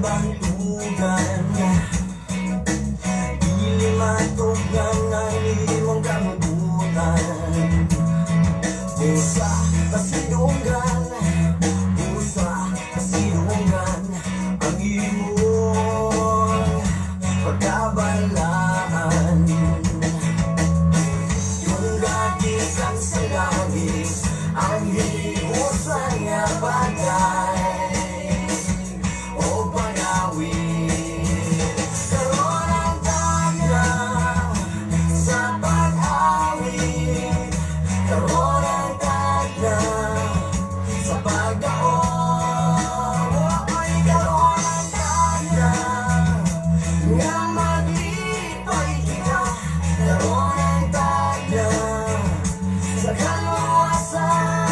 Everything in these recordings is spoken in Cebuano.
Bantugan. Dili matugnan ang imong kalibutan. Busa kasidunggan, busa kasidunggan ang imong pagkabalaan. Yung gikan sa langit ang hiusa nga bagay o pangawit. Karon ang tagna sa pag-awit. Karon ang tagna sa pagdaog. Ay, karon ang tagna nga maglipay kita. Karon ang tagna sa kaluwasan.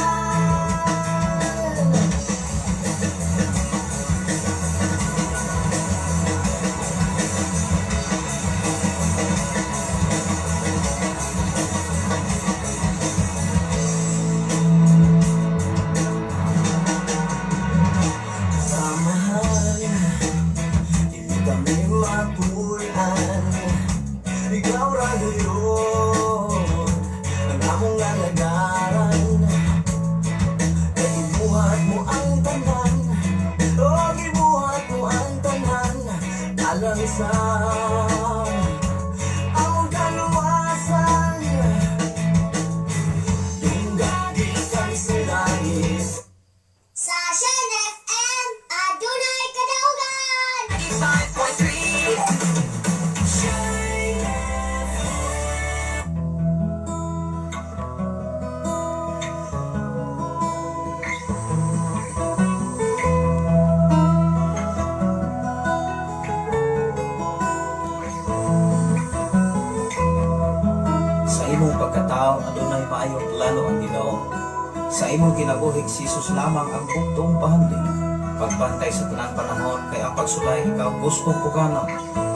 Samahan, dili kami matulan. Ikaw ra gayon ang among alagaran. Kay ibuhat mo ang tanan, o gibuhat mo ang tanan alang sa among kaluwasan. Dungga gikan sa langit. Sa Shine FM, adunay kadaugan! 95.3 Shine. Sa imong pagkatao, adunay maayong plano ang Ginoo. Sa imong kinabuhi, si Jesus lamang ang buktong bahandi. Pagbantay sa tanang panahon kay ang pagsulay ikaw guskong pugana.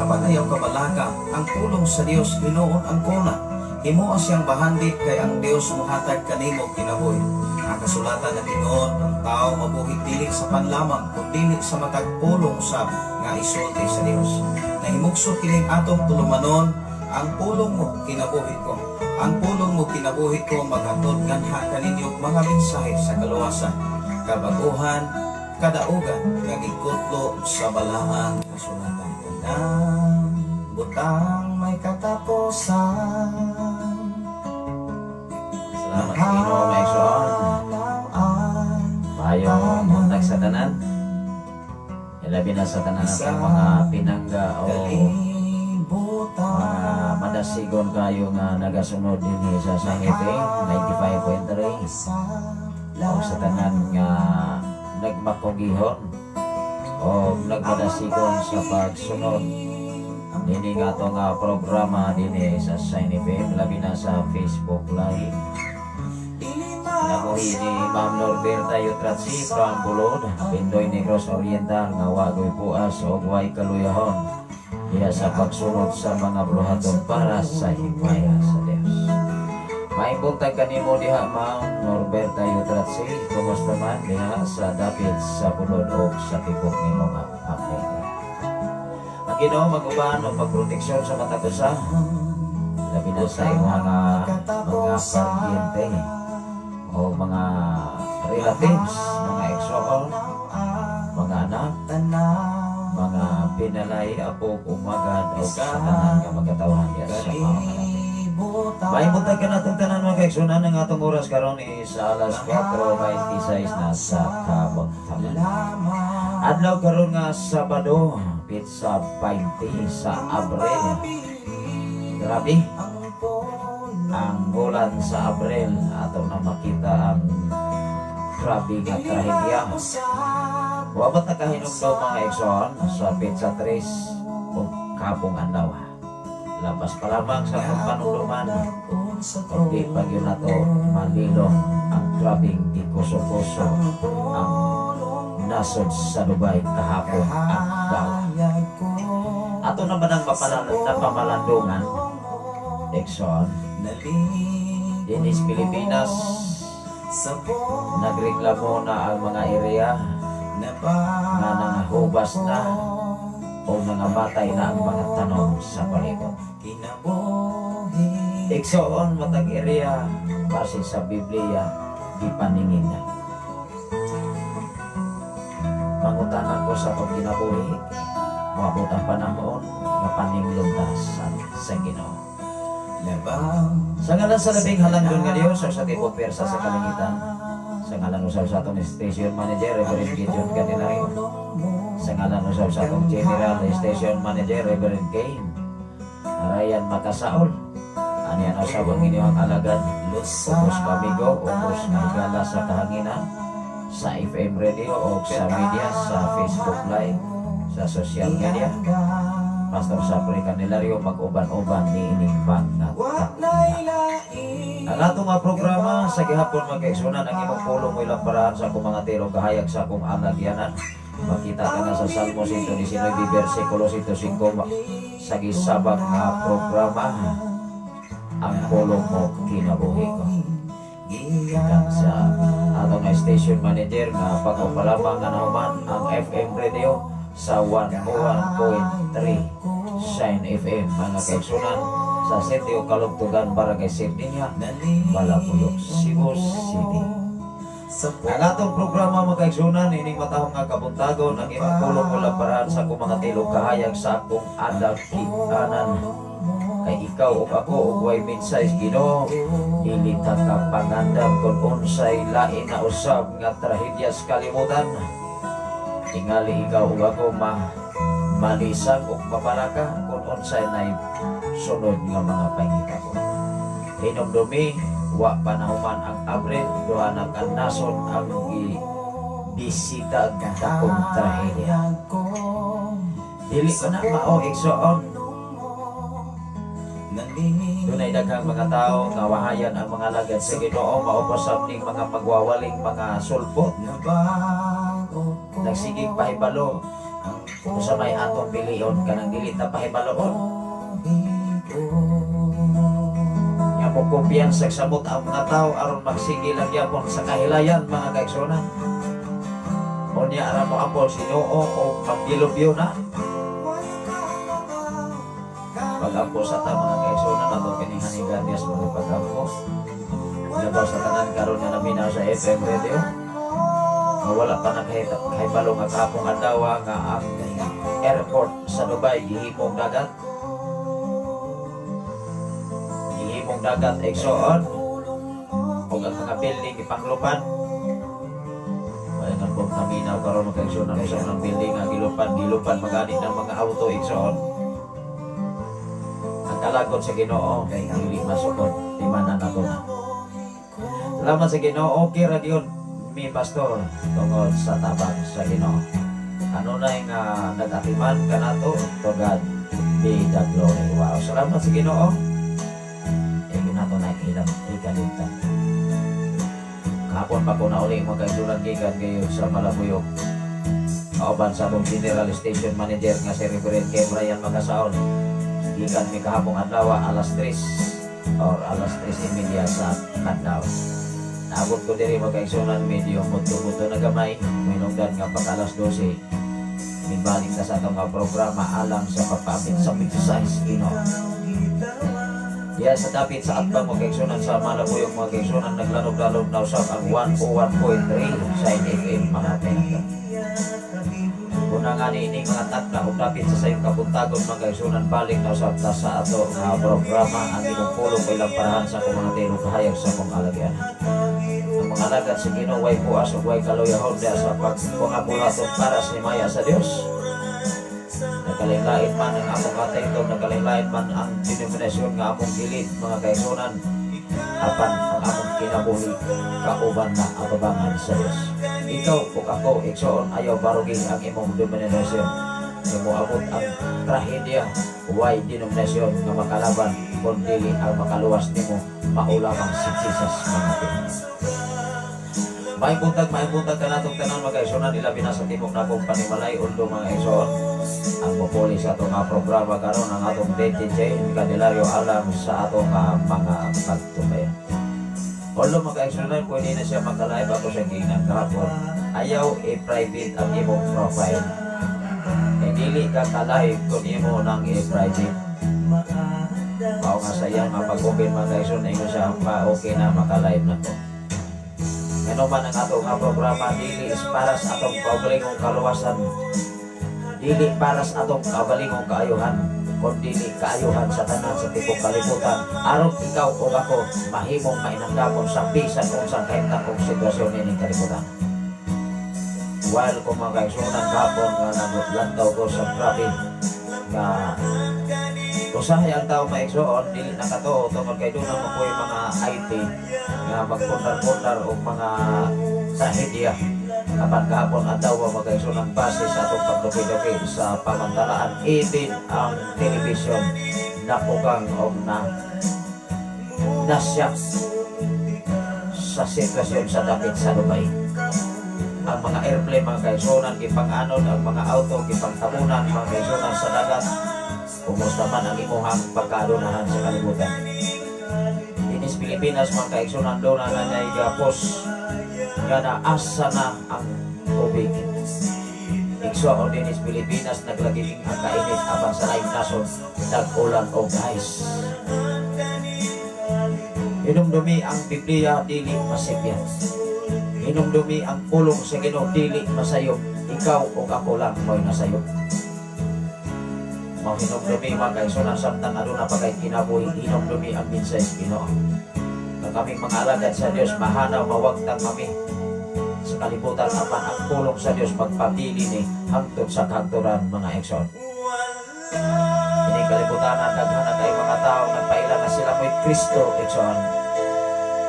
Apan ayaw kabalaka, ang pulong sa Dios hinuon ang kuna. Himoa siyang bahandi kay ang Dios muhatag kanimo kinabuhi. Ang kasulatan nag-ingon, ang tao mabuhi dili sa panlamang, kundi sa matag pulong usab nga isulti sa Dios. Nahimugso kining atong tulumanon, ang pulong mo kinabuhi ko. Ang pulong mo kinabuhi ko maghatod nganha kaninyo mga mensahe sa kaluwasan, kabaguhan, kadaugan nga gikutlo sa balaang kasulatan. Tanang butang may katapusan. Salamat sa Ginoo, mga igsoon. Maayong buntag sa tanan. Ilabi na sa tanan atong mga pinangga o mga madasigon kayo nga nagasunod dinhi sa Shine FM 95.3 o sa tanan nga nagmakugihon o nagmadasigon sa pagsunod dinhi nga ato nga programa dinhi sa Shine FM, labi na sa Facebook Live. Kinabuhi ni Ma'am Norberta Yutratsi from Bulod, Pindoy, Negros Oriental, nga wagoy puas o way kaluyahon diha sa pagsunod sa mga buhaton para sa himaya sa Dios. Maibuntag kanimo diha, Ma'am Norberta Yutratsi. Kumusta man diha sa dapit sa Bulod o sa tibok nimo nga pamilya? Ang Ginoo mag-uban og pagproteksyon sa matag usa, labi na sa imong mga paryente o mga relatives, mga igsoon, mga anak, mga pinalay, apo, umagad, o sa tanan nga magkatawhan diya sa mga kalapit. Maayong buntag kanatong tanan, mga kaigsunan. Ang atong oras karon is alas 4:26 na sa kabuntagan. Adlaw karon nga Sabado, petsa 20 sa Abril. Grabe, ang bulan sa Abril ato na makita ang grabe nga trahedya. Wa ba ta kahinumdom, mga igsoon, sa petsa 3 o kapong adlaw? Labas pa lamang sa atong panumduman, kundi pa gyud nato malilong ang grabing gikuso-kuso ang nasod sa Dubai kahapon adlaw. Ato naman ang napamalandungan, igsoon, dinis Pilipinas, nagreklamo na ang mga area Nga nangahubas na o nangamatay na ang mga tanom sa palibot. Kinabuhi. Igsoon, matag area base sa Biblia gipaningin na. Mangutana ko sa pagkinabuhi, moabot ang panahon nga paninglon ta sa Ginoo. Labaw. Sa ngalan sa labing halangdon nga Dios sa tibok pwersa sa kalangitan, sa ngalan usab sa atong station manager, Reverend Gideon Candelario, sa ngalan usab sa atong general station manager, Reverend Kane Ryan Makasaol, ani ang usab ang inyong alagad, ubos kamigo, ubos nga higala sa kahanginan, sa FM radio o sa media, sa Facebook Live, sa social media, Pastor Sapre Candelario, mag-uban-uban ni ining mga Walay lain. Ang atong nga programa sa gihapon, mga kaigsunan, ang imong pulong mo ilang sa akong mga tiro kahayag sa akong alagyanan. Makita ka na sa Salmo 119 versikulo 105 sa gisabak nga programa, Ang Pulong Mo Kinabuhi Ko. Gikan sa atong station manager nga bag-o pa lamang nga nahuman ang FM radio sa 101.3 Shine FM, mga kaigsunan, sa Sitio Kalugtugan, Barangay Sardinia, Malabuyok, Cebu City. Sa Ang atong programa, mga kaigsunan, ining matahong nga kabuntagon, ang imong pulong mo lamparan sa akong mga tilog kahayag sa akong adakianan. Kay ikaw ug ako ug way mensahe sa Ginoo, dili ta ka pangandam kung unsay lain na usab nga trahedya sa kalimutan. Tingali ikaw ug ako ma malisang ug mabalaka kung unsay nay sunod nga mga pangitabo. Hinumdumi, wa pa nahuman ang Abril, duha na ka nasod ang bisita dakong trahedya. Dili ko na mao, igsoon. Dunay daghang mga tao nga wahayan ang mga lagad sa Ginoo, mao pa sab ning mga pagwawaling mga sulpot. Nagsigig pahibalo unsa may atong pilion kanang dili ta pahibaloon. Nya mo kumpiyansa samot ang mga tao aron magsige lang gyapon sa kahilayan, mga kaigsunan. Unya ara mo apol si Ginoo o magbilubyo na. Pag-ampo sa ta, mga kaigsunan, ato kining hanigan Dios mga pag-ampo. Labaw sa tanan karon nga naminaw sa FM radio nga wala pa nakahibalo nga kahapong adlaw nga ang airport sa Dubai gihimong dagat. Gihimong dagat, igsoon. Ug ang mga building ipanglupad. Wala nga po naminaw karon, mga kaigsunan, usa ng building nga gilupad, gilupad magani ng mga auto, igsoon. Ang kalagot sa Ginoo dili masukod, timanan nato na. Salamat sa Ginoo, okay ra gyud mi, pastor, tungod sa tabang sa Ginoo. Ano na nga nag-atiman kanato, to God be the glory. Wow, salamat sa Ginoo. Eh, ginato na ikilam, ikalimtan. Kahapon pa ko na uli, mga kaigsunan, gikan kayo sa Malabuyok. Kauban sa atong General Station Manager nga si Reverend Ken Brian Magasaon. Gikan mi kahapong adlaw alas 3 or alas 3:30 sa kadlaw. Naabot ko diri, mga kaigsunan, medyo mudto-mudto na gamay. Minungdan nga pag alas 12, mibalik na sa atong nga programa alang sa pagpapit sa mensahe sa Ginoo. Diya sa dapit sa atbang, mga kaigsunan, sa Malabuyok, mga kaigsunan, naglanob-lanob na usab ang 101.3 sa FM, mga pinangga. Kuna nga ni ining mga takna ug dapit sa sayong kabuntagon, mga kaigsunan, balik na usab ta sa ato nga programa, Ang Imong Pulong kay Lamparahan sa akong mga tilog kahayag sa akong alagyan. Ang mga alagad sa Ginoo way puas ug way kaluyahon diha sa pagpangapulaton para sa himaya sa Dios. Nagkalain-lain man ang among ataytong, nagkalain-lain man ang denominasyon nga among gilid, mga kaigsunan, apan ang among kinabuhi kauban na atubangan sa Dios. Ikaw ug ako, igsoon, ayaw barugi ang imong denominasyon. Kay moabot ang trahedya, way denominasyon nga makalaban kung dili ang makaluwas nimo mao lamang si Jesus, mga pinag. Maayong buntag kanatong tanan, mga kaigsunan, ilabi na sa timok nakong panimalay undo, mga igsoon. Ang mupuli sa atong nga programa karon ang atong DJ Candelario alang sa atong mga pagtumayan. Although, mga kaigsuonan, pwede na siya maka-live. Ako siya giingnan kahapon. Ayaw i-private ang imong profile. Kay dili ka ka-live kung imo nang i-private. Mao nga sayang nga pag-open, mga kaigsoon, ingon siya pa okay na, maka-live na ko. Ngano man ang ato nga programa dili is para sa atong kaugalingong kaluwasan. Dili para sa atong kaugalingong kaayuhan, kundi kaayuhan sa tanan sa tibuok kalibutan aron ikaw ug ako mahimong mainandamon sa bisan unsang kahimtang og sitwasyon nining kalibutan. While ko, mga kaigsuonan, kahapon nga naglantaw ko sa grabe nga usahay ang tao maigsoon dili nakatuo tungod kay doon mo po yung mga IT nga magpundar-pundar og mga trahedya. Apan kahapon adlaw, mga kaigsuonan, base sa atong pagduki-duki sa pamantalaan, even ang television napugang og na nasyak sa sitwasyon sa dapit sa Dubai. Ang mga airplane, mga kaigsuonan, gipang-anod, ang mga auto gipangtabunan, mga kaigsuonan, sa dagat. Kumusta man ang imuhang pagkaadunahan sa kalibutan? Dinis Pilipinas, mga kaigsuonan, doon na na gapos nga naasa na ang tubig. Igsoon, dinis Pilipinas naglagi ang kainit, apan sa laing nasod nag-ulan og ice. Hinumdumi ang Biblia dili masipyat. Hinumdumi ang pulong sa Ginoo dili masayop. Ikaw ug ako lang mo'y nasayop. Mao hinumdumi, mga kaigsuonan, samtang aduna pa kay kinabuhi, hinumdumi ang mensahe sa Ginoo. Nga kaming mga alagad sa Dios mahanaw, mawagtang kami sa kalibutan, apan ang pulong sa Dios magpabili ni hangtod sa kahangturan, mga igsoon. Ini kalibutan, daghan na kay mga tao nagpaila na sila mo'y Kristo, igsoon.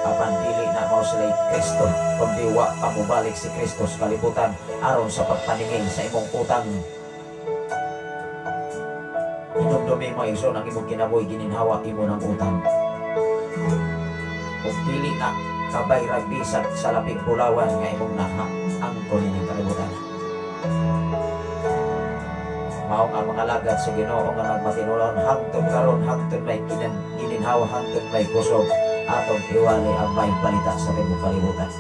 Apan dili na mao sila Kristo kundi wa pa mobalik si Kristo sa kalibutan aron sa pagpaningil sa imong utang. Hinumdumi mo, igsoon, ang imong kinabuhi gininhawa imo ng utang. Ug dili na kabay bisan sa labing bulawan nga imong naha ang nining kalibutan. Mao nga mga alagad sa Ginoo nga nagmatinunon hangtod karon, hangtod may gininhawa, hangtod may kusog, atong iwali ang may balita sa tibuok kalibutan.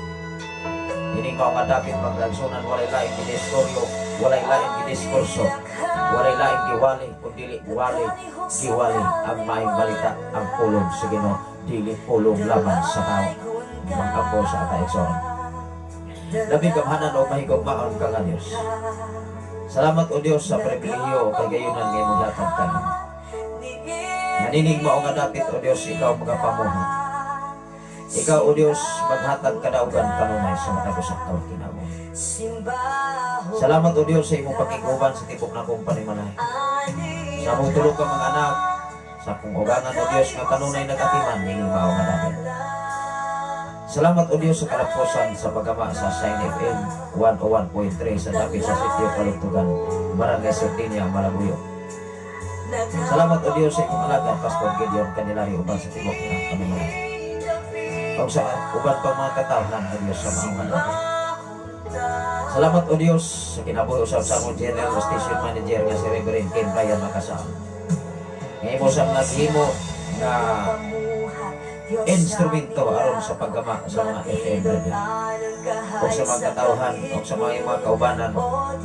Ini mao nga dapit, mga kaigsuonan, walay laing gidiskuryo, walay laing gidiskurso, walay laing giwali, kundi wali, giwali ang maayong balita, ang pulong sa Ginoo, dili pulong laban sa tao. Mag-ampo sa ata, igsoon. Labing gamhanan o mahigugmaon ka nga Diyos. Salamat, O Diyos, sa pribilehiyo o kagayunan nga imong hatag kami. Nanining mao nga dapit, O Diyos, ikaw magapamuhat. Ikaw, O Diyos, maghatag kadaugan kanunay sa matag usa ka kinabuhi. Salamat, O Diyos, sa imong pakiguban sa tibok nakong panimalay. Sa among tulo ka mga anak, sa akong ugangan, O Diyos, nga kanunay nagatiman nining mao nga dapit. Salamat, O Diyos, sa kalapusan sa paggama sa Shine FM 101.3 sa dapit sa Sitio Kalugtugan, Barangay Sertinia, Malabuyo. Salamat, O Diyos, sa imong alagad, Pastor Gideon Candelario, uban sa tibok nilang panimalay. O sa uban pang mga katawhan, O Diyos, sa maong nga dapit. Salamat, O Diyos, sa kinabuhi usab sa among General Station Manager nga si Reverend Ken Brian Makasal. Nga imo siyang naghimo nga instrumento aron sa paggama sa mga FM radio. O sa mga katawhan o sa mga kaubanan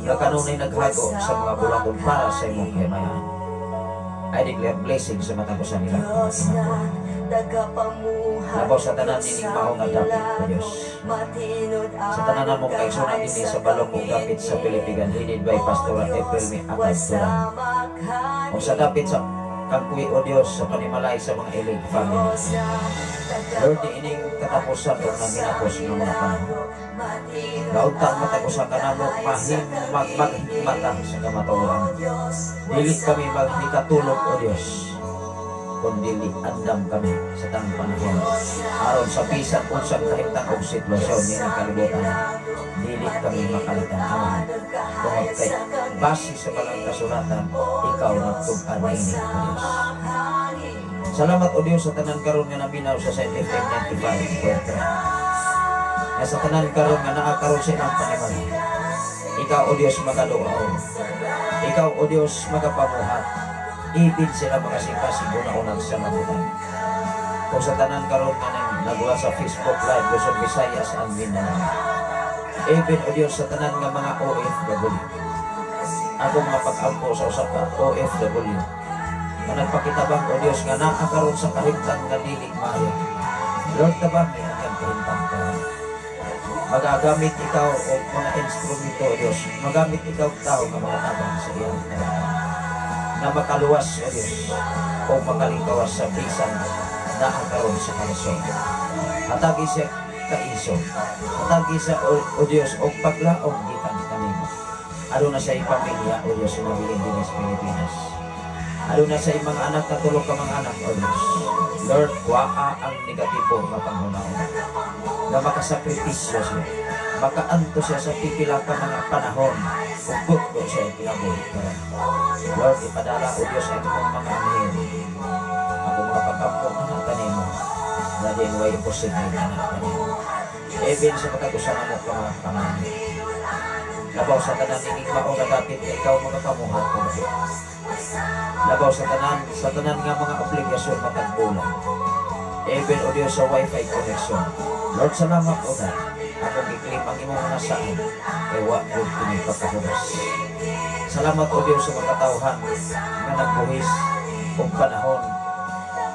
nga kanunay naghago sa mga buluhaton para sa imong kahimayan. I declare blessing sa matag usa nila. Labaw sa tanan nining mao nga dapit, O Diyos. Sa tanan namong kaigsunan dinhi sa Balong ug dapit sa Pilipigan, headed by Pastor April May Atag Turan. O sa dapit sa Kangkuwi, O Diyos, sa panimalay sa mga ilig family. Lord, ining katapusan o nang ginapos ng mga panahon. Gauntan matag usa kanamo mahim mag magmata sa kamatuoran. Dili kami maghikatulog, O Diyos, kundi andam kami sa tanang panahon. Aron sa bisan unsang kahimtang og sitwasyon nining kalibutan, dili kami makalitan, Amahan. Tungod kay base sa balang kasulatan, ikaw nagtug-an niini, O Diyos. Salamat, O Diyos, sa tanan karon nga naminaw sa Shine FM 95.3. Nga sa tanan karon nga naa karon sa ilang panimalay. Ikaw, O Diyos, magaduaw. Ikaw, O Diyos, magapamuhat. Ibig sila makasing-kasing una-unang sa mabutan. Kung sa tanan karon nga nang Nagwa sa Facebook Live, Luzon, Visayas, and Mindanao. Even, O Diyos, sa tanan nga mga OFW. Ako mga pag-ampo sa usa ka OFW nga nagpakitabang, O Diyos, nga naa karon sa kahimtang nga dili maayo. Lord, tabangi ang iyang kahimtang karon. Magagamit ikaw og mga instrumento, O Diyos. Magamit ikaw og tao nga mga tabang sa iyang kahimtang. Na makaluwas, O Diyos, o makalingkawas sa bisan naa karon sa kalisod. Hatagi siya kaiso. Hatagi siya, O Diyos, og paglaom gikan kanimo. Aduna siya pamilya, O Diyos, nabilin dinhi sa Pilipinas. Aduna sa mga anak na tulo ka mga anak, O Diyos. Lord, waa ang negatibo nga panghuna-huna. Nga makasakripisyo siya. Makaanto siya sa pipila ka mga panahon. Ug gutgo siya ang kinabuhi karon. Lord, ipadala, O Diyos, ang imong mga anghel. Ako mga pag-ampo anak kanimo. Na din way imposible anak kanimo. Even sa matag usa namo ka mga panganib. Labaw sa tanan ining mao nga dapit kay ikaw mga pamuhat ko. Labaw sa tanan nga mga obligasyon matag bulan. Even, O Diyos, sa wifi connection. Lord, salamat, O God. Ako gi-claim ang imong mga saad kay wa gud kini pagkahugas. Salamat, O Diyos, sa mga katawhan nga nagbuhis og panahon.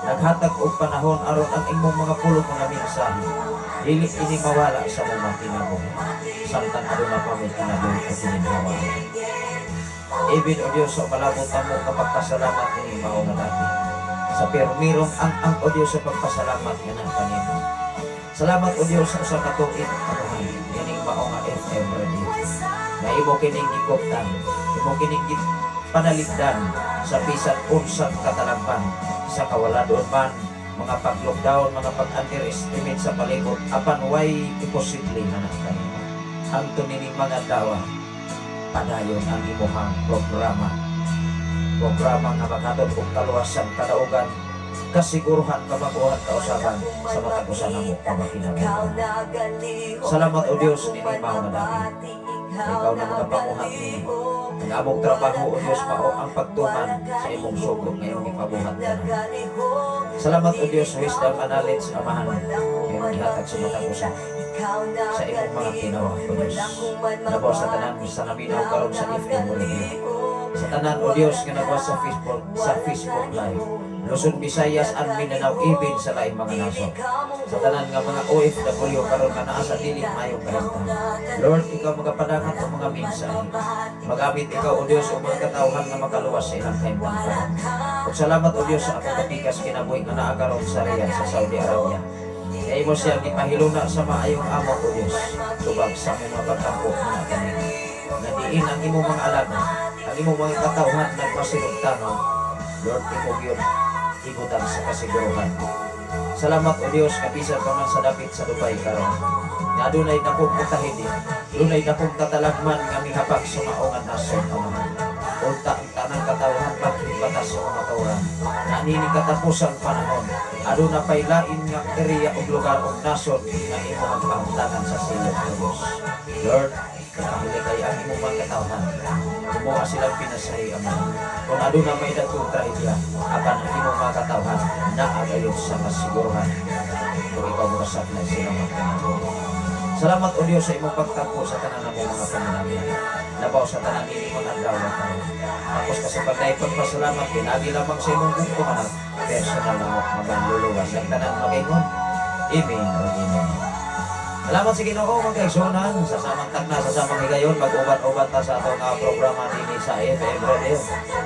Naghatag og panahon aron ang imong mga pulong, mga mensahe, dili ini mawala sa mga kinabuhi samtang aduna pa may kinabuhi o kininhawahan. Even, O Diyos, sa malabot mo nga pagpasalamat ini mao nga dapit. Sa permirong ang, O Diyos, sa pagpasalamat nga nang kanimo. Salamat, O Diyos, sa usa ka tuig, Amahan, ining mao nga FM Radio. Na imo kining gikoptan, imo kining panaligdan sa bisan unsang katalamban sa kawaladon man, mga pag-lockdown, mga pag-underestimate sa palibot, apan way imposible na kanimo. Hangtod nining mga dawa, padayon ang imuhang programa. Programa nga maghatod og kaluwasan, kadaugan, kasiguruhan, kabaguhan, kausaban sa matag usa namo ka makinabuhi. Salamat, O Diyos, nining mao nga dapit. Ikaw na mga pamuhat nini. Ang among trabaho, O Diyos, mao ang pagtuman sa imong sugo ngayong ipabuhat ka na. Salamat, O Diyos, wisdom and knowledge, Amahan, ngayong gihatag sa matag usa sa imong mga tinawa, O Diyos. Labaw sa tanan sa naminaw karon sa FM Radio. Sa tanan, O Diyos, nga nagwa sa Facebook Live, Luzon, Visayas, and Mindanao, even sa laing mga nasod. Sa tanan nga mga OFW karon nga naa sa dili maayong kahimtang. Lord, ikaw magapadangat og mga mensahe. Magamit ikaw, O Diyos, og mga katawhan nga makaluwas sa ilang kahimtang karon. Ug salamat, O Diyos, sa akong kapikas kinabuhi nga naa karon sa Riyadh sa Saudi Arabia. Kay imo siya gipahiluna sa maayong amo, O Diyos, tubag sa among mga pagkampo nga kanimo. Nga diin ang imong mga alagad, ang imong mga katawhan nagpasinugtanon. Lord, imo gyud ibutang sa kasiguruhan. Salamat, O Diyos, nga bisan pa man sa dapit sa Dubai karon, nga adunay dakong mutahidi, dunay dakong katalagman nga mihapag sa mao nga nasod, Amahan. Unta ang tanang katawhan maghibatas sa mga tawhan. Na niini katapusang panahon, aduna pay lain nga area ug lugar ug nasod nga imong pahamtangan sa silong, O Diyos. Lord, kapahilikay ang imong mga katawhan. Kumuha silang pinasahi, Amahan. Kung aduna may dakong trahedya, apan ang imong mga katawhan naagayon sa kasiguruhan. Kung ikaw mo kasaklay silang mga kinabuhi. Salamat, O Diyos, sa imong pagtagpo sa tanan namong mga panalangin. Labaw sa tanan ini mga adlaw karon. Tapos ka sa pagday pagpasalamat pinagi lamang sa imong bugtong anak, personal na mo nga manluluwas ang tanan magaingon. Amen o amen. Salamat sa Ginoo, mga kaigsuonan, sa samang tagna, sa samang higayon, mag-uban-uban ta sa atong programa dinhi sa FM Radio.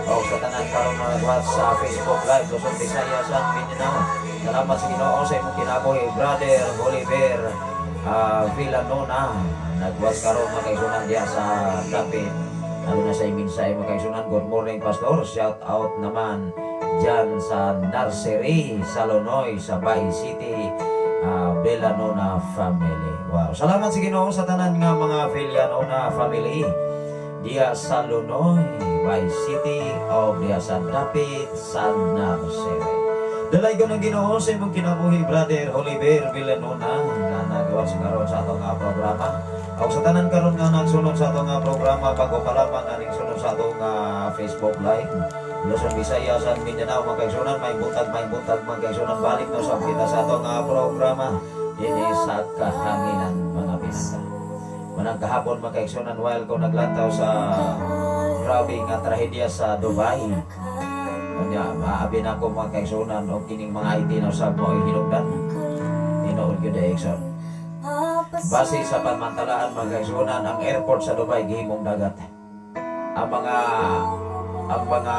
O sa tanan karon nga nag-watch sa Facebook Live, Luzon, Visayas, and Mindanao. Salamat sa Ginoo sa imong kinabuhi, Brother Oliver Villanona. Nag-watch karon, mga kaigsuonan, diya sa Dapit. Lalo na sa mensahe, mga kaigsuonan. Good morning, Pastor. Shout out naman dyan sa Nursery, sa Lonoy, sa Bay City, Villanona family. Wow. Salamat sa Ginoo sa tanan nga mga Villanona family diya sa Lonoy, Bay City, o diya sa Dapit, sa Nursery. Dalaygon ang Ginoo sa imong kinabuhi, Brother Oliver Villanona, nga nagawa sa karon sa atong programa. O sa tanan karon nga nagsunod sa atong programa, bago pa lamang aning sunod sa atong Facebook Live. Luzon, Visayas at Mindanao, mga kaigsunan, may butag, mga kaigsunan, balik na usab kita sa atong programa dinhi sa kahanginan, mga pinangga. Manang kahapon, mga kaigsunan, while ko naglantaw sa grabe nga trahedya sa Dubai. Unya, maabi na ko, mga kaigsunan, og kining mga IT na usab mo hinugdan. Tinuod gyud ay, igsoon. Base sa pamantalaan, mga kaigsunan, ang airport sa Dubai gihimong dagat. Ang mga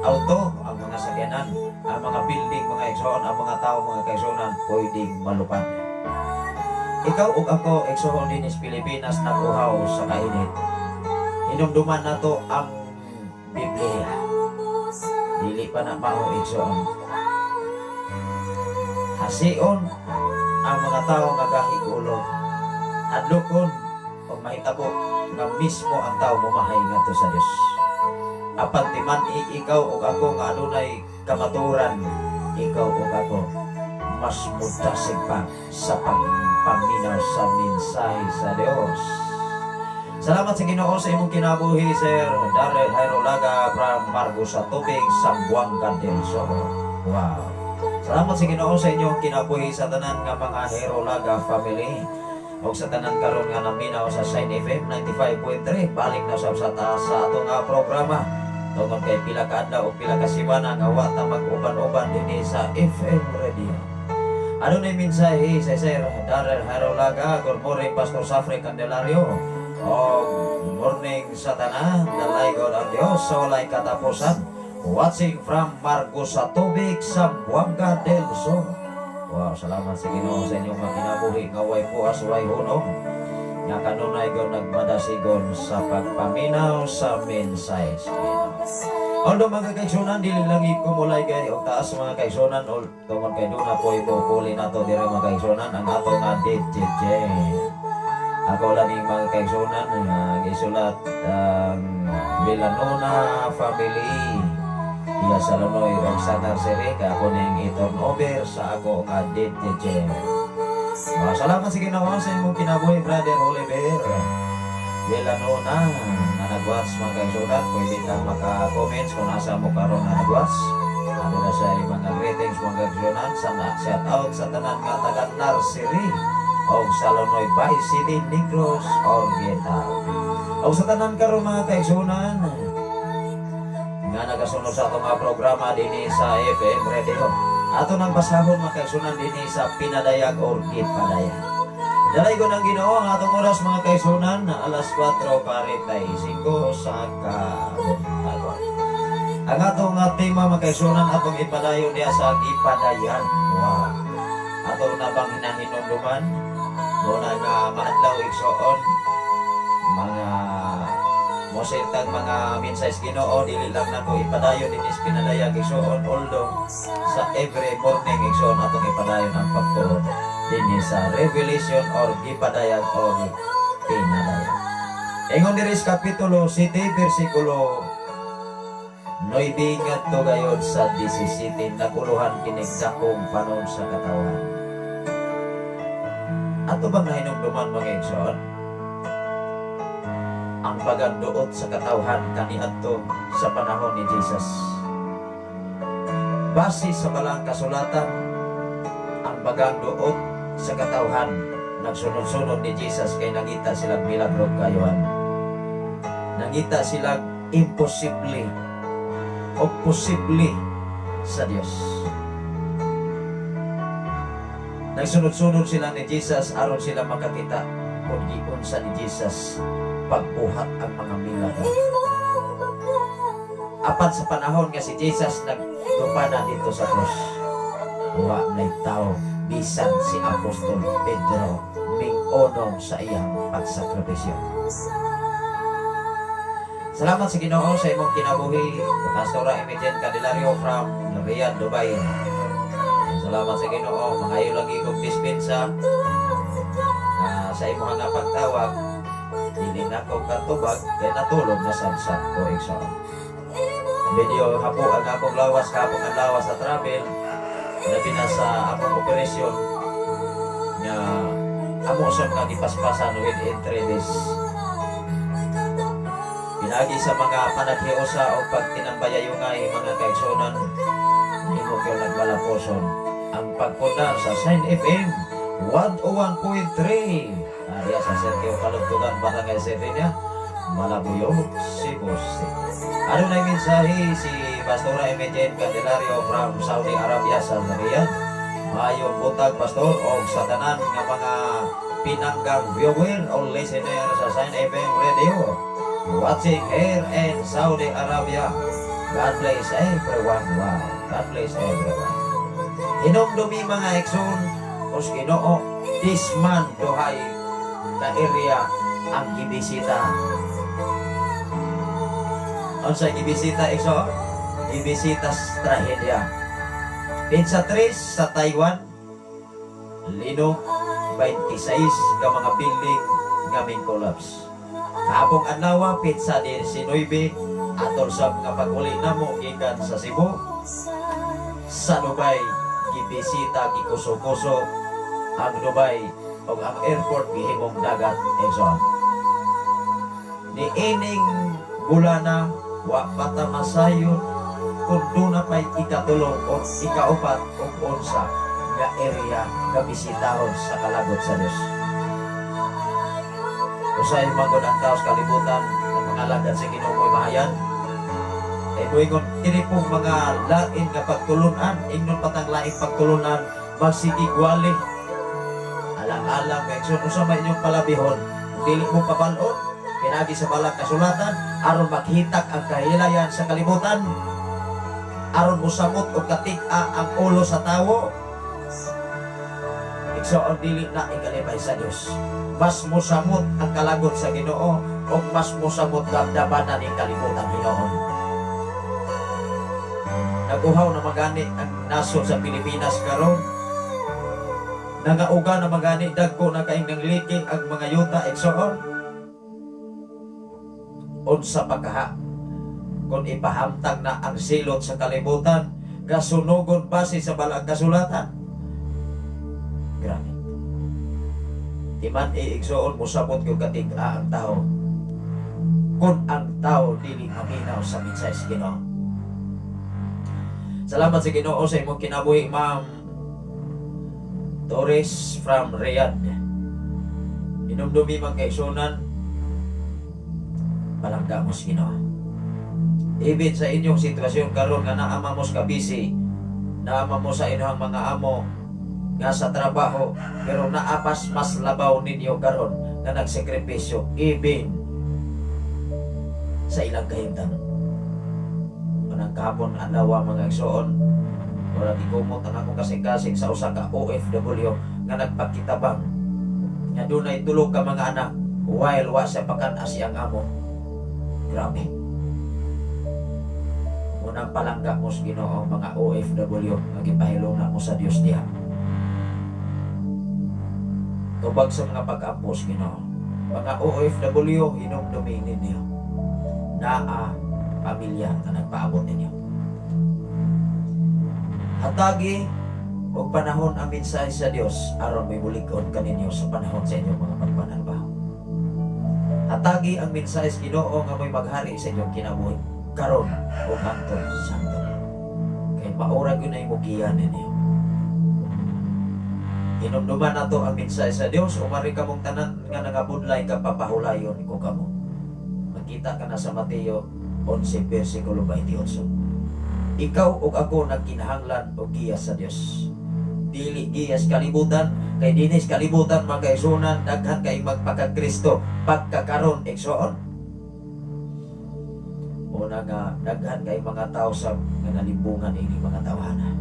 auto, ang mga sakyanan, ang mga building, mga igsoon, ang mga tao, mga kaigsunan, pwedeng malupad. Ikaw ug ako, igsoon, dinhi sa Pilipinas nag-uhaw sa kainit. Hinumduman nato ang Biblia. Dili pa na mao, igsoon. Hasion ang mga tao nga gahig ulo. Hadlokon og mahitabo nga mismo ang tao mumahay ngadto sa Dios. Apan timan-i ikaw ug ako nga adunay kamatuoran, ikaw ug ako mas mudasig pa sa pagpaminaw sa mensahe sa Dios. Salamat sa Ginoo sa imong kinabuhi, Sir Darrell Hairolaga from Margosatubig, Zamboanga del Sur. Wow. Salamat sa Ginoo sa inyong kinabuhi, sa tanan nga mga Hairolaga family. Og sa tanan karon nga naminaw sa Shine FM 95.3, balik na sa atong programa. Tungod kay pila ka adlaw o pila ka semana nga wa ta mag-uban-uban dinhi sa FM Radio. Ano na yung mensahe sa Sir Darrell Hairolaga? Good morning, Pastor Safre Candelario. O morning sa tanan, dalaygon ang Diyos sa walay katapusan. Watching from Margosatubig, Zamboanga del Sur. Wow, salamat sa Ginoo sa inyong mga kinabuhi nga way puas, way hunong. Nga kanunay go nagmadasigon sa pagpaminaw sa mensahe sa Ginoo. Although, mga kaigsunan, dili lang ikumulay kay og taas, mga kaigsunan, ol tungod kay duna po ipupuli nato diri, mga kaigsunan, ang ato nga DJ. Ako lang yung mga kaigsunan nga gisulat ang Villanona family. Iya sa Lunoy og sa nursery kay ako ning i-turn over sa ako nga DJ. Salamat sa Ginoo sa imong kinabuhi, Brother Oliver Villanona nga nag-watch, mga kaigsunan. Pwede kang maka-comments kung asa mo karon nga nag-watch. Ano na siya yung mga greetings, mga kaigsunan, sa shout out sa tanan nga taga nursery og sa Lunoy Bay City, Negros Oriental. Og sa tanan karon, mga kaigsunan, nga nagasunod sa atong mga programa dinhi sa FM Radio. Ato nang basahon, mga kaigsunan, dinhi sa Pinadayag or Gipadayag. Dalaygon ang Ginoo. Ang atong oras, mga kaigsunan, na alas 4:45 sa kabuntagon. Ang atong nga tema, mga kaigsunan, atong ipadayon diya sa Gipadayag. Wow. Ato na bang hinahinumduman? Muna nga maadlaw, igsoon, mga mosiltag mga mensahe Ginoo, dili lang nako ipadayon dinhi sa Pinadayag, igsoon, although sa every morning, igsoon, atong ipadayon ang pagtuon dinhi sa Revelation or Gipadayag or Pinadayag. Ingon diri sa Kapitulo 7 versikulo 9 ngadto gayod sa 17, naguluhan kinig dakong panon sa katawhan. Ato bang nahinumduman, mga igsoon, ang baganduot sa katawhan kaniadto sa panahon ni Jesus? Base sa balang kasulatan, ang baganduot sa katawhan nagsunod-sunod ni Jesus kay nangita silang milagro kayuhan. Nangita silang imposible o posible sa Dios. Nagsunod-sunod sila ni Jesus aron sila makakita kung giunsa ni Jesus pagbuhat ang mga milagro. Apan sa panahon nga si Jesus nagdupa na dito sa krus, wa na'y tao, bisan si Apostol Pedro, ming-onong sa iyang pagsakripisyo. Salamat sa Ginoo sa imong kinabuhi, Pastora Imogen Candelario from Riyadh, Dubai. Salamat sa Ginoo, mangayo lagi kong dispensa sa imong nga pagtawag. Dili na ko katubag kay natulog na sad ko, igsoon. Medyo hapo ang akong lawas, kapong ang lawas sa travel, labi na sa akong operasyon nga amo sa nga gipaspasan within 3 days. Pinagi sa mga panaghiusa o pagtinambayayungay, mga kaigsunan, nahimo kayo nagmalapuson ang pagpundar sa Shine FM 101.3 area sa Sergio Kalugtugan, Barangay Cedeña, Malabuyoc, Cebu City. Ano na yung mensahe si Pastora Imogen Candelario from Saudi Arabia sa Riyadh. Maayong buntag, Pastor, o sa tanan nga mga pinanggang viewer o listener sa Shine FM Radio watching here in Saudi Arabia. God bless everyone. Wow. God bless everyone. Hinumdumi, mga igsoon, os Ginoo, this man duhay ka area ang gibisita. Unsa gibisita, igsoon? Gibisita sa trahedya. Petsa 3 sa Taiwan, linog, 26 ka mga building nga collapse. Kaapong adlaw, petsa 19, atol sa mga pag-uli namo gikan sa Cebu, sa Dubai, gibisita, gikuso-kuso ang Dubai ug ang airport gihimong dagat, igsoon. Ni ining bulana, wa pa ta masayon kung duna pa'y ikatulo o ikaupat o unsa nga area nga bisitahon sa kalagot sa Dios. Usahay man gud ang tao sa kalibutan, ang mga alagad sa Ginoo mo'y mahayan. Eh muingon kini pong mga lain nga pagtulunan, ingnon patang laing pagtulunan, magsigig wali. Alang-alang kay igsoon, unsa may inyong palabihon, dili mo pabalon pinagi sa balang kasulatan aron maghitak ang kahilayan sa kalibutan, aron mosamot og katig-a ang ulo sa tawo. Igsoon, dili na ikalipay sa Dios. Mas mosamot ang kalagot sa Ginoo o mas mosamot damdaman ning kalibutan hinuon. Naguhaw na magani ang nasod sa Pilipinas karon. Nangauga na magani, dagko na kaing nangliking ang mga yuta, igsoon. Unsa pa kaha kung ipahamtang na ang silot sa kalibutan gasunugon base sa balang kasulatan? Grabe. Timan igsoon, mosabot yung katig-a ang tao kung ang tao dili maminaw sa mensahe sa Ginoo. Salamat sa Ginoo sa imong kinabuhi, Ma'am Torres from Riyadh. Inumdumi, mga kaigsunan, palangga mo sa Ginoo. Even sa inyong sitwasyon karon nga naa man mo ka busy, naa man mo sa inyong mga amo nga sa trabaho, pero naapas mas labaw ninyo karon nga nagsakripisyo even sa ilang kahimtang. Manang kahapon adlaw, mga igsoon, wala gikumot ang akong kasing-kasing sa usa ka OFW nga nagpakitabang nga dunay tulo ka mga anak while wa siya pakan-a siyang amo. Grabe. Unang palangga mo sa Ginoo, mga OFW nga gipahiluna mo sa Dios diha. Tubag sa mga pag-ampo sa Ginoo. Mga OFW, hinumdumi ninyo. Naa pamilya nga nagpaabot ninyo. Hatagi og panahon ang mensahe sa Dios aron may bulig-on kaninyo sa panahon sa inyong mga pagpanarbaho. Hatagi ang mensahe sa Ginoo nga may maghari sa inyong kinabuhi karon ug hangtod sa hangtod. Kay maura gyud na imong giya ninyo. Hinumduman nato ang mensahe sa Dios, umari kamong tanan nga nangabudlay ka, papahulayon ko kamo. Makita ka na sa Mateo 11 versikulo 28. Ikaw ug ako nagkinahanglan og giya sa Dios. Dili giya sa kalibutan kay dinis kalibutan, mga kaigsunan, daghan kay magpaka-Kristo pagkakaron, igsoon. Una nga daghan kay mga tao sa nga nalimbungan ini mga tawhana.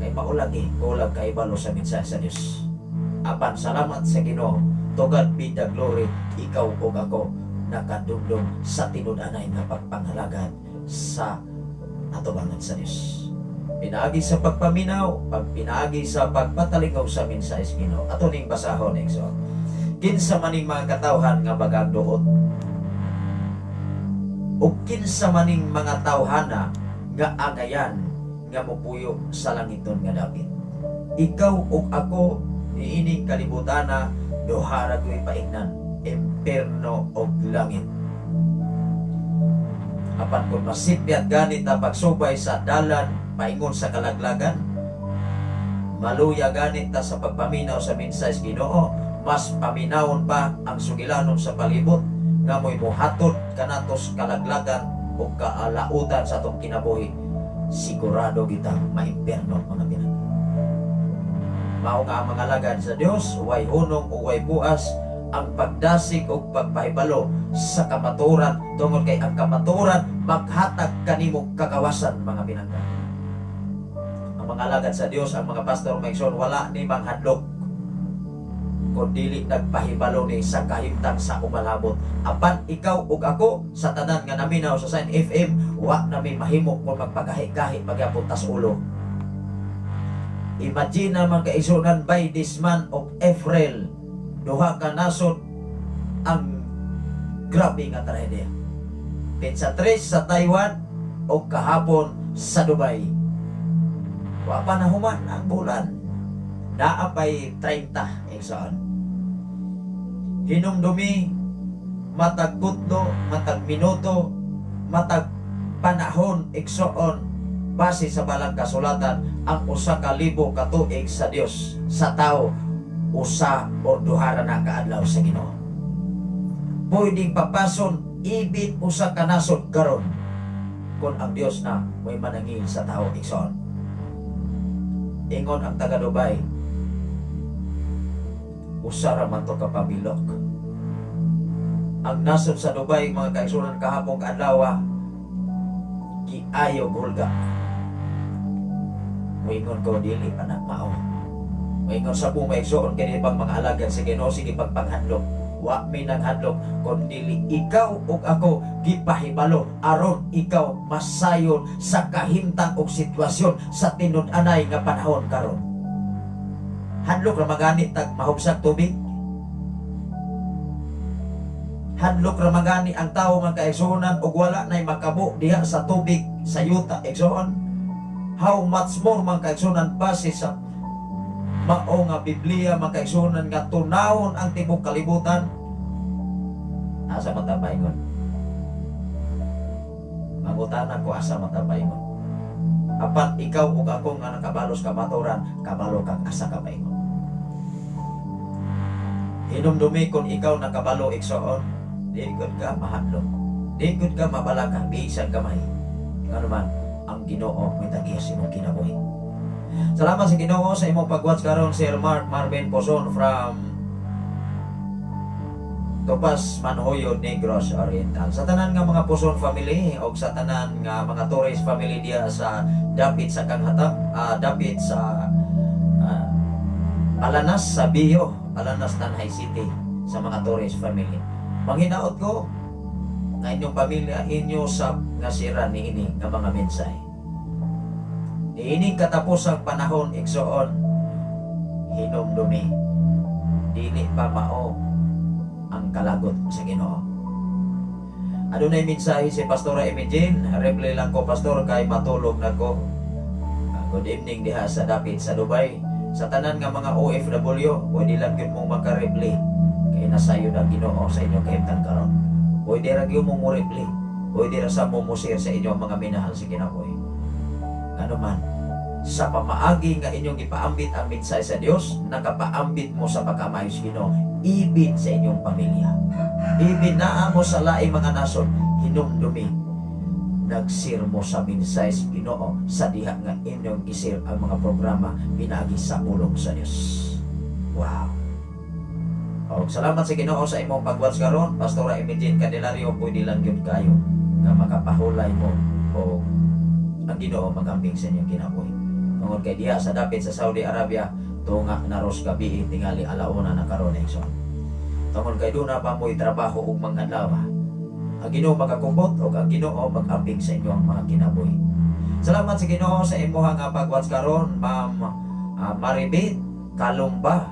Kay maulagi, kulag kay balo sa mensahe sa Dios. Apan salamat sa Ginoo, to God be the glory, ikaw ug ako nakadumdum sa tinud-anay nga pagpangalagad sa atubangan sa Dios. Pinaagi sa pagpaminaw, pag pinaagi sa pagpatalingaw sa mensahe sa Ginoo. Ato ning basahon, igsoon. Kinsa maning mga katawhan nga bagagduot o kinsa maning mga tawhana nga angayan nga mopuyo sa langiton nga dapit? Ikaw ug ako niining kalibutana, duha ra gyud paignan, impierno og langit. Apan kung masipyat gani ta pagsubay sa dalan paingon sa kalaglagan, maluya gani ta sa pagpaminaw sa mensahe sa Ginoo, mas paminawon pa ang sugilanon sa palibot nga mo'y mohatod kanatos kalaglagan o kaalautan sa atong kinabuhi. Sigurado kita maimpierno, mga pinangga. Mao nga ang mga alagad sa Dios way hunong o way buas ang pagdasig o pagpahibalo sa kamatuoran, tungod kay ang kamatuoran maghatag kanimo kagawasan, mga pinangga. Ang mga alagad sa Dios, ang mga pastor, mga igsoon, wala ni manghadlok kung dili nagpahibalo ni sa kahimtang sa umalabot. Apan ikaw ug ako, sa tanan nga naminaw sa Sign FM, wa nami mahimo kung magpagahi-gahi pagyapon tas ulo. Imagine naman, kaigsuonan, by this month of April, duha ka nasod ang grabe nga trahedya. Petsa 3 sa Taiwan o kahapon sa Dubai. Wa pa na human ang bulan. Naa pay 30, igsoon. Hinumdumi matag putlo, matag minuto, matag panahon, igsoon, base sa balang kasulatan, ang 1,000 ka tuig sa Dios, sa tao usa o duha ra na kaadlaw sa Ginoo. Pwedeng papason ibin usa ka nasod karon kung ang Dios na may manangil sa tao, igsoon. Ingon ang taga Dubai, usa ra man to ka pabilok. Ang nasod sa Dubai, mga kaigsuonan, kahapon kaadlaw, giayo hulga. Moingon ko, dili pa na mao. Moingon sa mo, maigsoon, kini pang mga alagad sa Ginoo sige pagpanghadlok. Wa mi nanghadlok kon dili ikaw ug ako gipahibalo aron ikaw masayon sa kahimtang og sitwasyon sa tinud-anay nga panahon karon. Hadlok ra magani tag mahubsag tubig. Hadlok ra magani ang tao, mga kaigsuonan, ug wala nay makabo diha sa tubig sa yuta, igsoon. How much more, mga kaigsuonan, base sa mao nga Biblia, mga kaigsuonan, nga tunawon ang tibok kalibutan. Asa man ta paingon? Mangutana ko, asa man ta paingon? Apan ikaw ug ako nga nakabalos kamatuoran, kabalo kag asa ka paingon. Hinumdumi kung ikaw nakabalo, igsoon, di gud ka mahadlok. Di gud ka mabalaka bisan gamay. Ngano man, ang Ginoo may tag-iya sa imong kinabuhi. Salamat sa Ginoo sa imong pag-watch karon, Sir Mark Marvin Poson from Topas, Manjuyod, Negros Oriental. Sa tanan nga mga Poson family o sa tanan nga mga Torres family diya sa dapit sa Kanghatag, dapit sa Alanas sa Bio, Alanas, Tanjay City, sa mga Torres family. Manghinaot ko nga inyong pamilya inyo sa nga sira niini nga mga mensahe. Niining katapusang panahon, igsoon, hinumdumi, dili pa mao ang kalagot sa Ginoo. Adunay mensahe si Pastora Imogene. "Reply lang ko, Pastor, kay matulog na ko." Good evening diha sa dapit sa Dubai. Sa tanan nga mga OFW, pwede lang gyud mong maka-reply kay nasayod ang Ginoo sa inyong kahimtang karon. Pwede ra gyud mong mo-reply. Pwede ra sa mo mo-share sa inyong mga minahal sa kinabuhi. Ano man, sa pamaagi nga inyong gipaambit ang mensahe sa Dios, nakapaambit mo sa pagkamayo sa Ginoo, ibin sa inyong pamilya. Ibin naa mo sa laing mga nasod, hinumdumi, nag-share mo sa mensahe sa Ginoo sa diha nga inyong i-share ang mga programa pinaagi sa pulong sa Dios. Wow. Og salamat sa Ginoo sa imong pag-watch karon, Pastora Imogene Candelario, pwede lang gyud kayo nga makapahulay mo o ang Ginoo magamping sa inyong kinabuhi. Tungod kay diha sa dapit sa Saudi Arabia, tunga na ros gabi, tingali alauna na karon, igsoon. Tungod kay duna pa mo'y trabaho ug mga adlaw. Ang Ginoo magakupot ug ang Ginoo mag-amping sa inyong mga kinabuhi. Salamat sa Ginoo sa imuha nga pag-watch karon, Ma'am Maribit Kalumba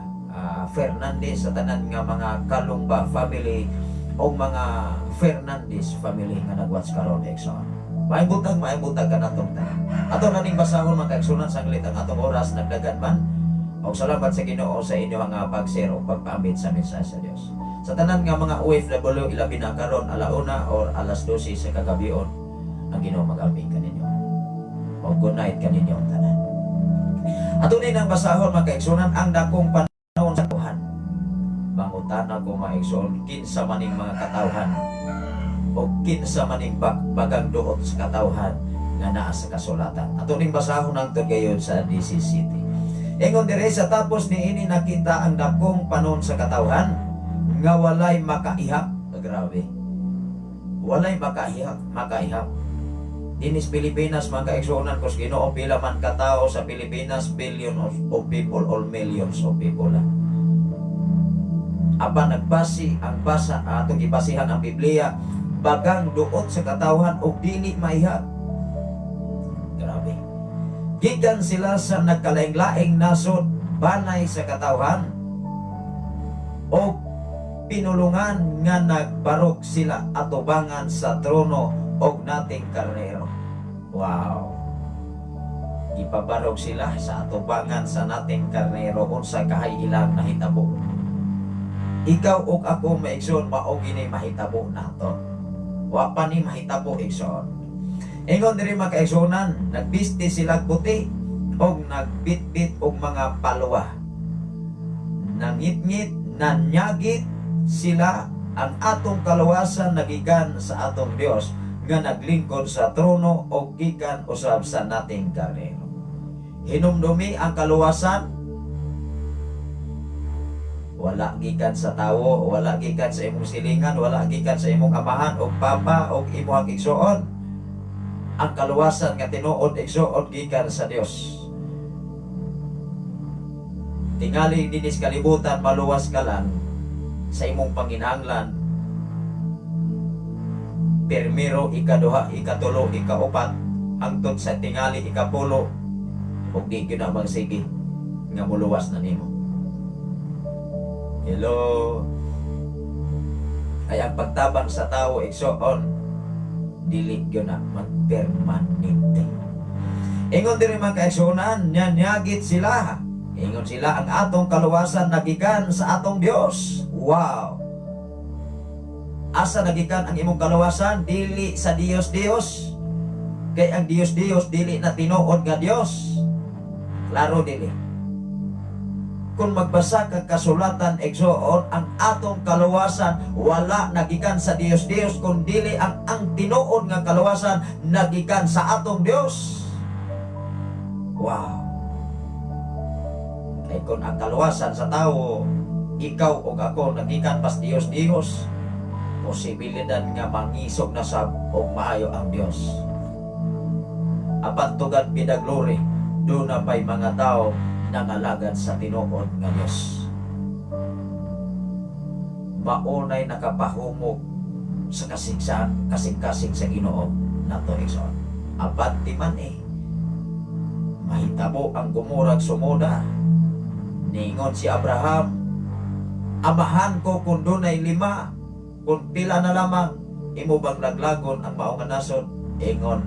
Fernandez, sa tanan nga mga Kalumba family o mga Fernandez family nga nag-watch karon, igsoon. Maayong buntag kanatong tanan. Ato na ning basahon, mga kaigsuonan, sanglit ang atong oras nagdagan man. Og salamat sa Ginoo sa inyo nga pag-share o pagpaambit sa mensahe sa Dios. Sa tanan nga mga OFW, ilabi na karon alauna or alas 12 sa kagabion. Ang Ginoo mag-abig kaninyo. O good night kaninyo ang tanan. Ato ni nang basahon, mga kaigsunan, ang dakong panahon sa katawhan. Mangutana ko, mga igsoon, kinsa maning mga katawhan o kinsa maning bagang duot sa katawhan nga naa sa kasulatan? Ato ning basahon ang gayon sa DCCT. Ingon dire, sa tapos niini nakita ang dakong panon sa katawhan nga walay makaihap. Grabe. Walay makaihap, makaihap. Dinis Pilipinas, mga kaigsuonan ko sa Ginoo, pila man katao sa Pilipinas, billion of people or millions of people. Ah. Apan nagbasi ang basa atong gibasihan ang Biblia, bagang duot sa katawhan og dili maihap. Grabe. Gikan sila sa nagkalaing-laing nasod, banay sa katawhan o pinulungan nga nagbarog sila atubangan sa trono og nating karnero. Wow. Gipabarog sila sa atubangan sa nating karnero. Unsa kahay ilang nahitabo? Ikaw ug ako, maigsoon, mao gini mahitabo nato. Wa pa ni mahitabo, igsoon. Ingon diri, mga kaigsuonan, nagbisti sila puti og nagbitbit og mga palwa. Nangitngit, nanyagit sila, ang atong kaluwasan nagikan sa atong Dios nga naglingkod sa trono og gikan usab sa nating karnero. Hinumdumi, ang kaluwasan wala gikan sa tawo, wala gikan sa imong silingan, wala gikan sa imong amahan o papa o imong igsoon. Ang kaluwasan nga tinuod, igsoon, gikan sa Dios. Tingali dinis kalibutan, maluwas ka lang sa imong panginahanglan. Pirmiro, ikaduha, ikatulo, ikaupat, hangtod sa tingali ikapulo, ug di gyud na magsige nga muluwas na nimo. Hello. Ay ang pagtabang sa tao, igsoon, dili gyud na magpermanente. Ingon diri, mga kaigsuonan, nyanyagit sila. Ingon sila, ang atong kaluwasan nagikan sa atong Dios. Wow. Asa nagikan ang imong kaluwasan? Dili sa Dios Dios. Kay ang Dios Dios dili na tinuod nga Dios. Klaro dili. Kung magbasa ka kasulatan, igsoon, ang atong kaluwasan wala nagikan sa Dios Dios, kun dili ang tinuod nga kaluwasan nagikan sa atong Dios. Wow. Kay kung ang kaluwasan sa tao, ikaw o ako, nagikan pas Dios Dios, posibilidad nga mangisog na sab og maayo ang Dios. Apan to God be the glory, duna pa'y mga tao nangalagad sa tinuod nga Dios. Maunay nakapahumog sa kasigsan, kasing-kasing sa Ginoo nato, igsoon. Apan ti man eh, mahitabo ang Gomorrah ug Sodoma. Ningon si Abraham, "Amahan ko, kung dunay lima, kung pila na lamang, imo bang laglagon ang mao nga nasod?" Ingon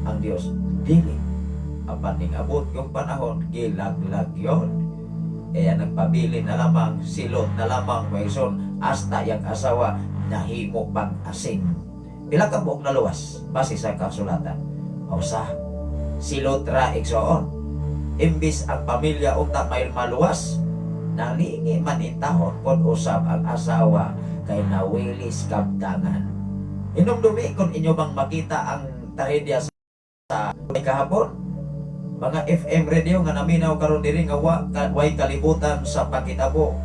ang Dios, "Dili." Apan ning abot yung panahon, gilaglag yon. Kaya nagpabili na lamang, si Lot na lamang, Maison, hasta yang asawa, nahimo pang asin. Pila ka buok naluwas, base sa kasulatan? Usa. Si Lot ra, igsoon. Imbis ang pamilya unta may maluwas, nalingi man intahon kon usab ang asawa kay nawilis kabtangan. Hinumdumi kung inyo bang makita ang trahedya sa kahapon, mga FM radio nga naminaw karon diri nga way kalibutan sa pagkitabo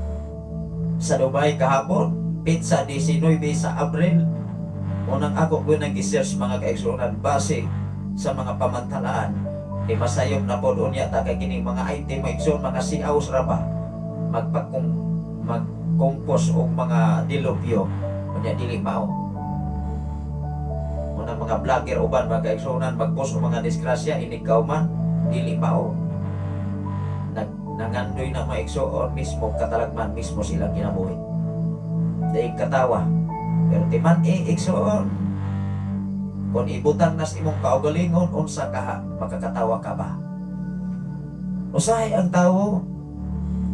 sa Dubai kahapon, petsa 19 sa Abril. Unang ako ko nang gisearch, mga kaigsuonan, base sa mga pamantalaan, eh masayop na pod unya ta kay kining mga item, mga igsoon, mga siaws ra ba magpagkung magkompos og mga dilubyo unya dili mao. Unang mga vlogger uban, mga kaigsuonan, magpost og mga disgrasya inig kauman dili mao. Nangandoy na, mga igsoon, mismo katalagman, mismo silang kinabuhi. Dahil katawa, pero timan eh, igsoon, kung ibutang nas imong kaugalingon, unsa kaha, makakatawa ka ba? Usahay ang tao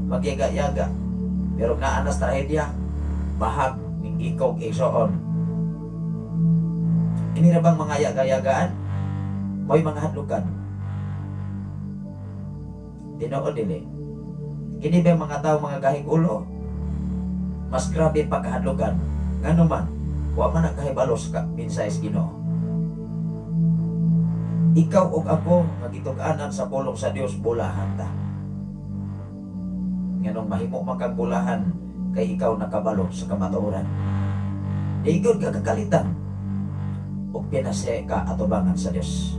magyaga-yaga, pero naa nas trahedya, bahag ning ikaw, igsoon. Ini ra bang mga yaga-yagaan? Mo'y mga hadlukan. Tinuod dili? Kini ba mga tao mga gahig ulo? Mas grabe pagkahadlukan. Ngano man, wa man nakahibalo sa mensahe sa Ginoo. Ikaw ug ako nga gitug-anan sa pulong sa Dios, bulahan ta. Nganong mahimo man kang bulahan kay ikaw nakabalo sa kamatuoran. Di gyud ka kakalitan ug pinase ka atubangan sa Dios.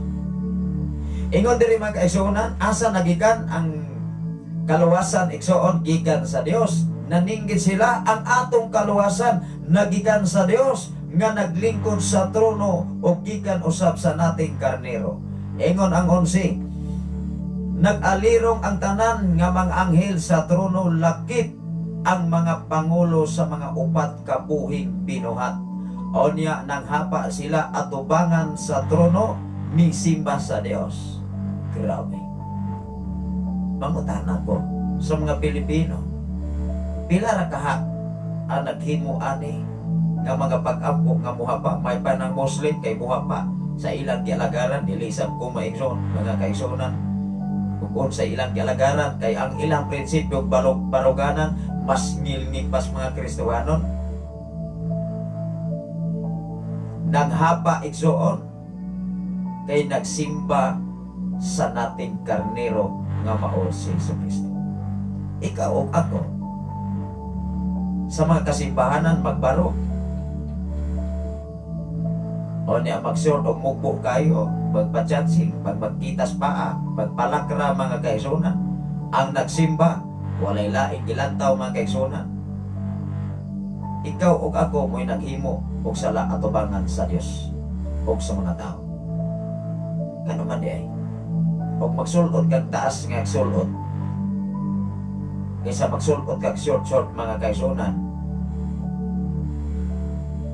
Ingon diri, mga kaigsuonan, asa nagikan ang kaluwasan, igsoon? Gikan sa Dios. Naninggit sila, ang atong kaluwasan nagikan sa Dios nga naglingkod sa trono o gikan usab sa nating karnero. Ingon ang 11, nag-alirong ang tanan nga mga anghel sa trono lakip ang mga pangulo sa mga upat ka buhing binuhat. Onya nanghapa sila atubangan sa trono, misimba sa Dios. Grabe. Mangutana ko sa mga Pilipino, pila ra kahak ang naghimo ani nga mga pag-ampo nga muhapa? May pa ng Muslim kay muhapa sa ilang gialagaran. Dili sab ko maigsoon, mga kaigsuonan, kung sa ilang gialagaran, kay ang ilang prinsipyo balog baruganan, mas ngilngig pas mga Kristohanon. Naghapa, igsoon, kay nagsimba sa nating karnero nga mao si Jesu Kristo. Ikaw ug ako, sa mga kasimbahanan magbaro o niya, magsuot og mugbo kayo, magpachansing, pag magkitas paa, magpalakra, mga kaigsuonan. Ang nagsimba, walay laing gilantaw, mga kaigsuonan. Ikaw ug ako mo'y naghimo og sala atubangan sa Dios ug sa mga tao. Ngano man di ay og magsulot kag taas nga sulot kaysa magsulot kag short short, mga kaigsuonan?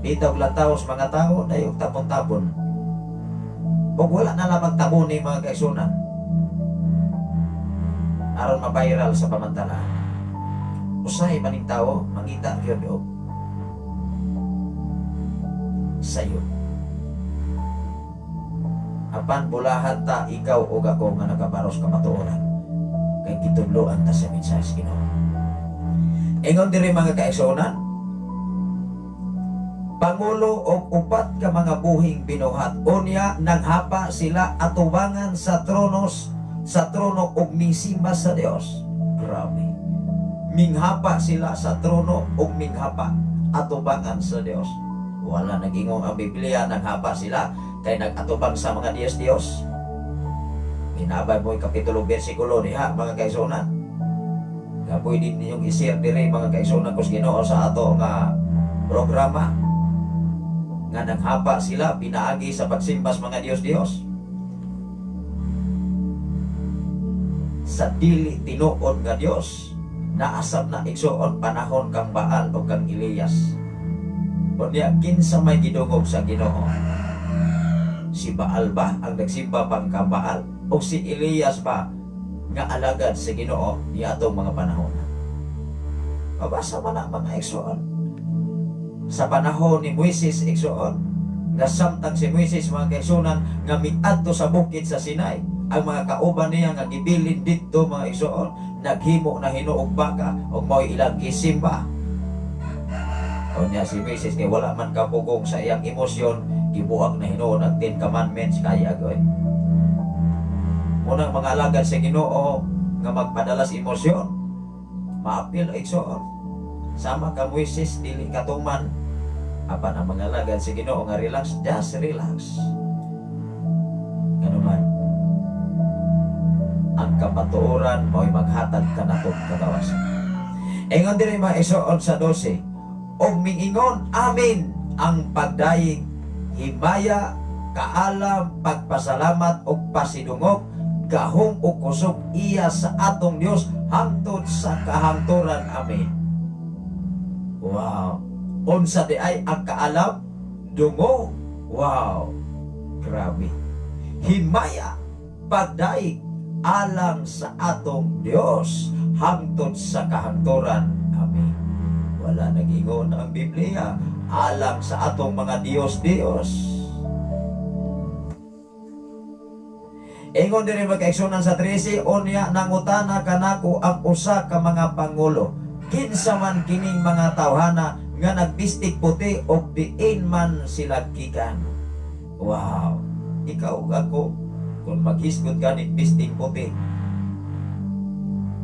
Bitaw lantaw sa mga tao, dayog tabon-tabon. Ug wala na lamang taboni, mga kaigsuonan, aron ma-viral sa pamantala. Usahay maning tao mangita gyud og sayo. Apan bulahan ta, ikaw ug ako nga nakabaros kamatuoran, kay gitudloan ta sa mensahe sa Ginoo. Ingon diri, mga kaigsuonan, pangulo og upat ka mga buhing binuhat. Unya nanghapa sila atubangan sa trono og misimba sa Dios. Grabe. Minghapa sila sa trono og minghapa atubangan sa Dios. Wala nag-ingon ang Biblia naghapa sila kay nag-atubang sa mga Diyos-Diyos. Hinabay mo yung kapitulo bersikulo diha, mga kaigsuonan. Nga pwede ninyong i-share dire, mga kaigsuonan ko sa Ginoo, sa ato nga programa nga naghapa sila pinaagi sa pagsimba sa mga Diyos-Diyos sa dili tinuod nga Dios. Naasab na, igsoon, panahon kang Baal o kang Elias. Unya kinsa may gidungog sa Ginoo? Si Baal ba, ang nagsimba pang ka Baal, o si Elias ba nga alagad sa Ginoo niadtong mga panahon? Mabasa man na, mga igsoon, sa panahon ni Moises, igsoon, nga samtang si Moises, mga kaigsuonan, nga miadto sa bukid sa Sinai, ang mga kauban niya nga gibilin didto, mga igsoon, naghimo na hinuog baka ug mao'y ilang gisimba. Unya si Moises, kay wala man kapugong sa iyang emosyon, gibuang na hinuon ang Ten Commandments kay agoy. Munang mga alagad sa Ginoo nga magpadala sa emosyon, maapil, igsoon. Sama ka Moises, dili katuman. Apan ang mga alagad sa Ginoo nga relax, just relax. Ngano man, ang kamatuoran mao'y maghatag kanatong kagawasan. Ingon diri, mga igsoon, sa 12, og miingon, "Amen, ang pagdayeg, himaya, kaalam, pagpasalamat ug pasidungog, gahom ug kusog iya sa atong Dios hangtod sa kahangturan. Amen." Wow. Unsa di ay ang kaalam? Dungo. Wow. Grabe. Himaya, pagdayeg alang sa atong Dios hangtod sa kahangturan. Amen. Wala nag-ingon ang Biblia alang sa atong mga Diyos-Diyos. Ingon diri, mga kaigsunan, sa 13, "Unya nangutana kanako ang usa ka mga pangulo, 'Kinsa man kining mga tawhana nga nagbistig puti og diin man sila gikan?'" Wow. Ikaw ug ako, kung maghisgot ka ni bistig puti,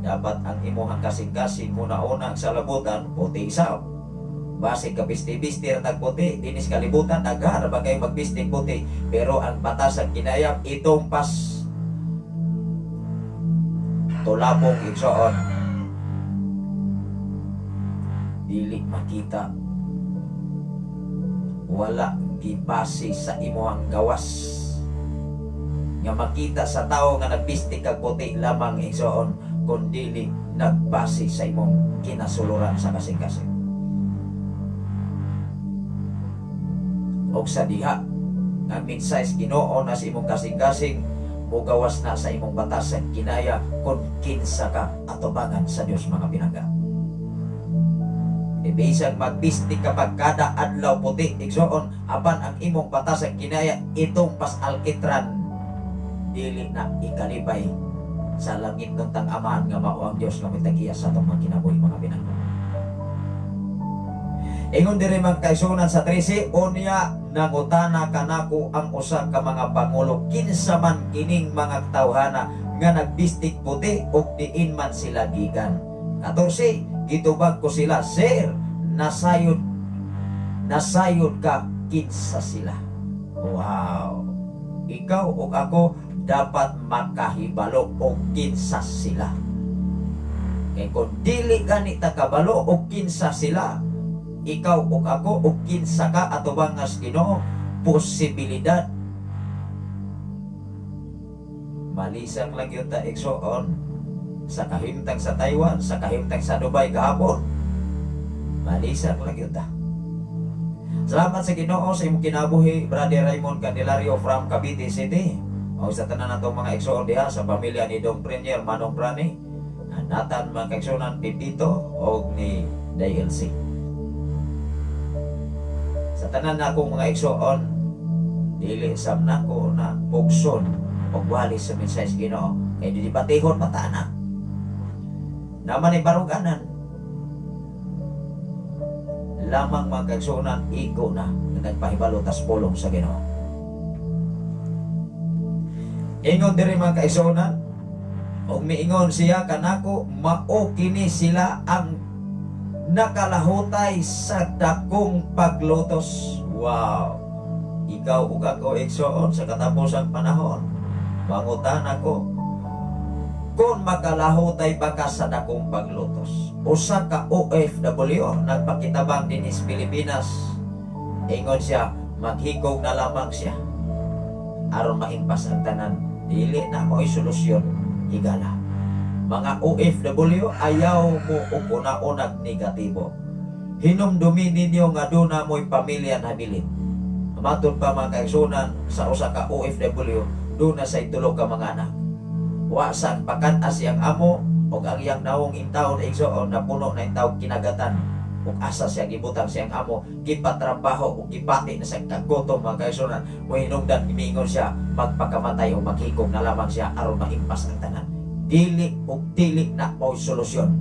dapat ang imuhang kasing-kasing una-una sa labutan puti sab. Basig ka bisti-bisti ra tag puti dinis kalibutan, daghan ra ba kay magbistig puti, pero ang batas sa kinayap itong pas tulapong, igsoon, dili makita, wala gibase sa imuhang gawas nga makita sa tao nga nagbistig kag puti lamang, igsoon, kun dili nagbase sa imong kinasuluran sa kasing-kasing. Og sa diha nga mensahe sa Ginoo na sa imong kasing-kasing, mugawas na sa imong batas sa kinaya kung kinsa ka atubangan sa Dios, mga pinangga. Bisan magbisti kapag kada adlaw puti, igsoon, apan ang imong batas sa kinaya itong pas alkitran, dili na ikalipay sa langit ng tang Amahan nga mao ang Dios nga mitagiya sa atong mga kinabuhi, mga pinangga. Ingon diri, mga kaigsunan, sa 13, "Unya nangutana kanako ang usa ka mga pangulo, 'Kinsa man kining mga tawhana nga nagbistig puti ug diin man sila gikan?' 14, gitubag ko sila, 'Sir, nasayod nasayod ka kinsa sila.'" Wow. Ikaw ug ako dapat makahibalo og kinsa sila. Kay kung dili gani ta kabalo og kinsa sila, ikaw ug ako og kinsa ka atubang sa Ginoo, posibilidad malisang lang yun ta, igsoon, sa kahimtang sa Taiwan, sa kahimtang sa Dubai gahapon. Malisang lang yun ta. Salamat sa Ginoo sa imong kinabuhi, Brother Raymond Candelario from Cavite City. O sa tanan natong mga igsoon diha sa pamilya ni Dong Premier Manong Prani, Nathan, mga kaigsuonan, Pipito og ni DLC. Sa tanan na akong mga igsoon, dili sam nako na pugson og wali sa mensahe sa Ginoo kay dibatihon mata na. Naman ay baruganan lamang, mga kaigsuonan, igo na nga nagpahibalo tas pulong sa Ginoo. Ingon diri, mga kaigsuonan, "Ug miingon siya kanako, 'Mao kini sila ang nakalahutay sa dakong paglutos.'" Wow. Ikaw ug ako, igsoon, sa katapusang panahon, mangutan ako kung makalahutay ba ka sa dakong paglutos. Usa ka OFW nagpakitabang dinis Pilipinas. Ingon siya, maghikog na lamang siya aron maimpas ang tanan. Dili na mo'y solusyon, higala. Mga OFW, ayaw mo og una-unag negatibo. Hinumdumi ninyo nga duna mo'y pamilya na habilin. Matod pa, mga kaigsunan, sa usa ka OFW, duna say tulo ka mga anak. Wa sa pakan-as siyang amo ug ang iyang nawong intawon, igsoon, napuno na intawon kinagatan ug asa siya gibutang siyang amo, gipatrabaho ug gipati na sa kagutom, mga kaigsunan. Mohinungdan miingon siya, magpakamatay o maghikog na lamang siya aron maimpas ang tanan. Dili ug dili na mo'y solusyon.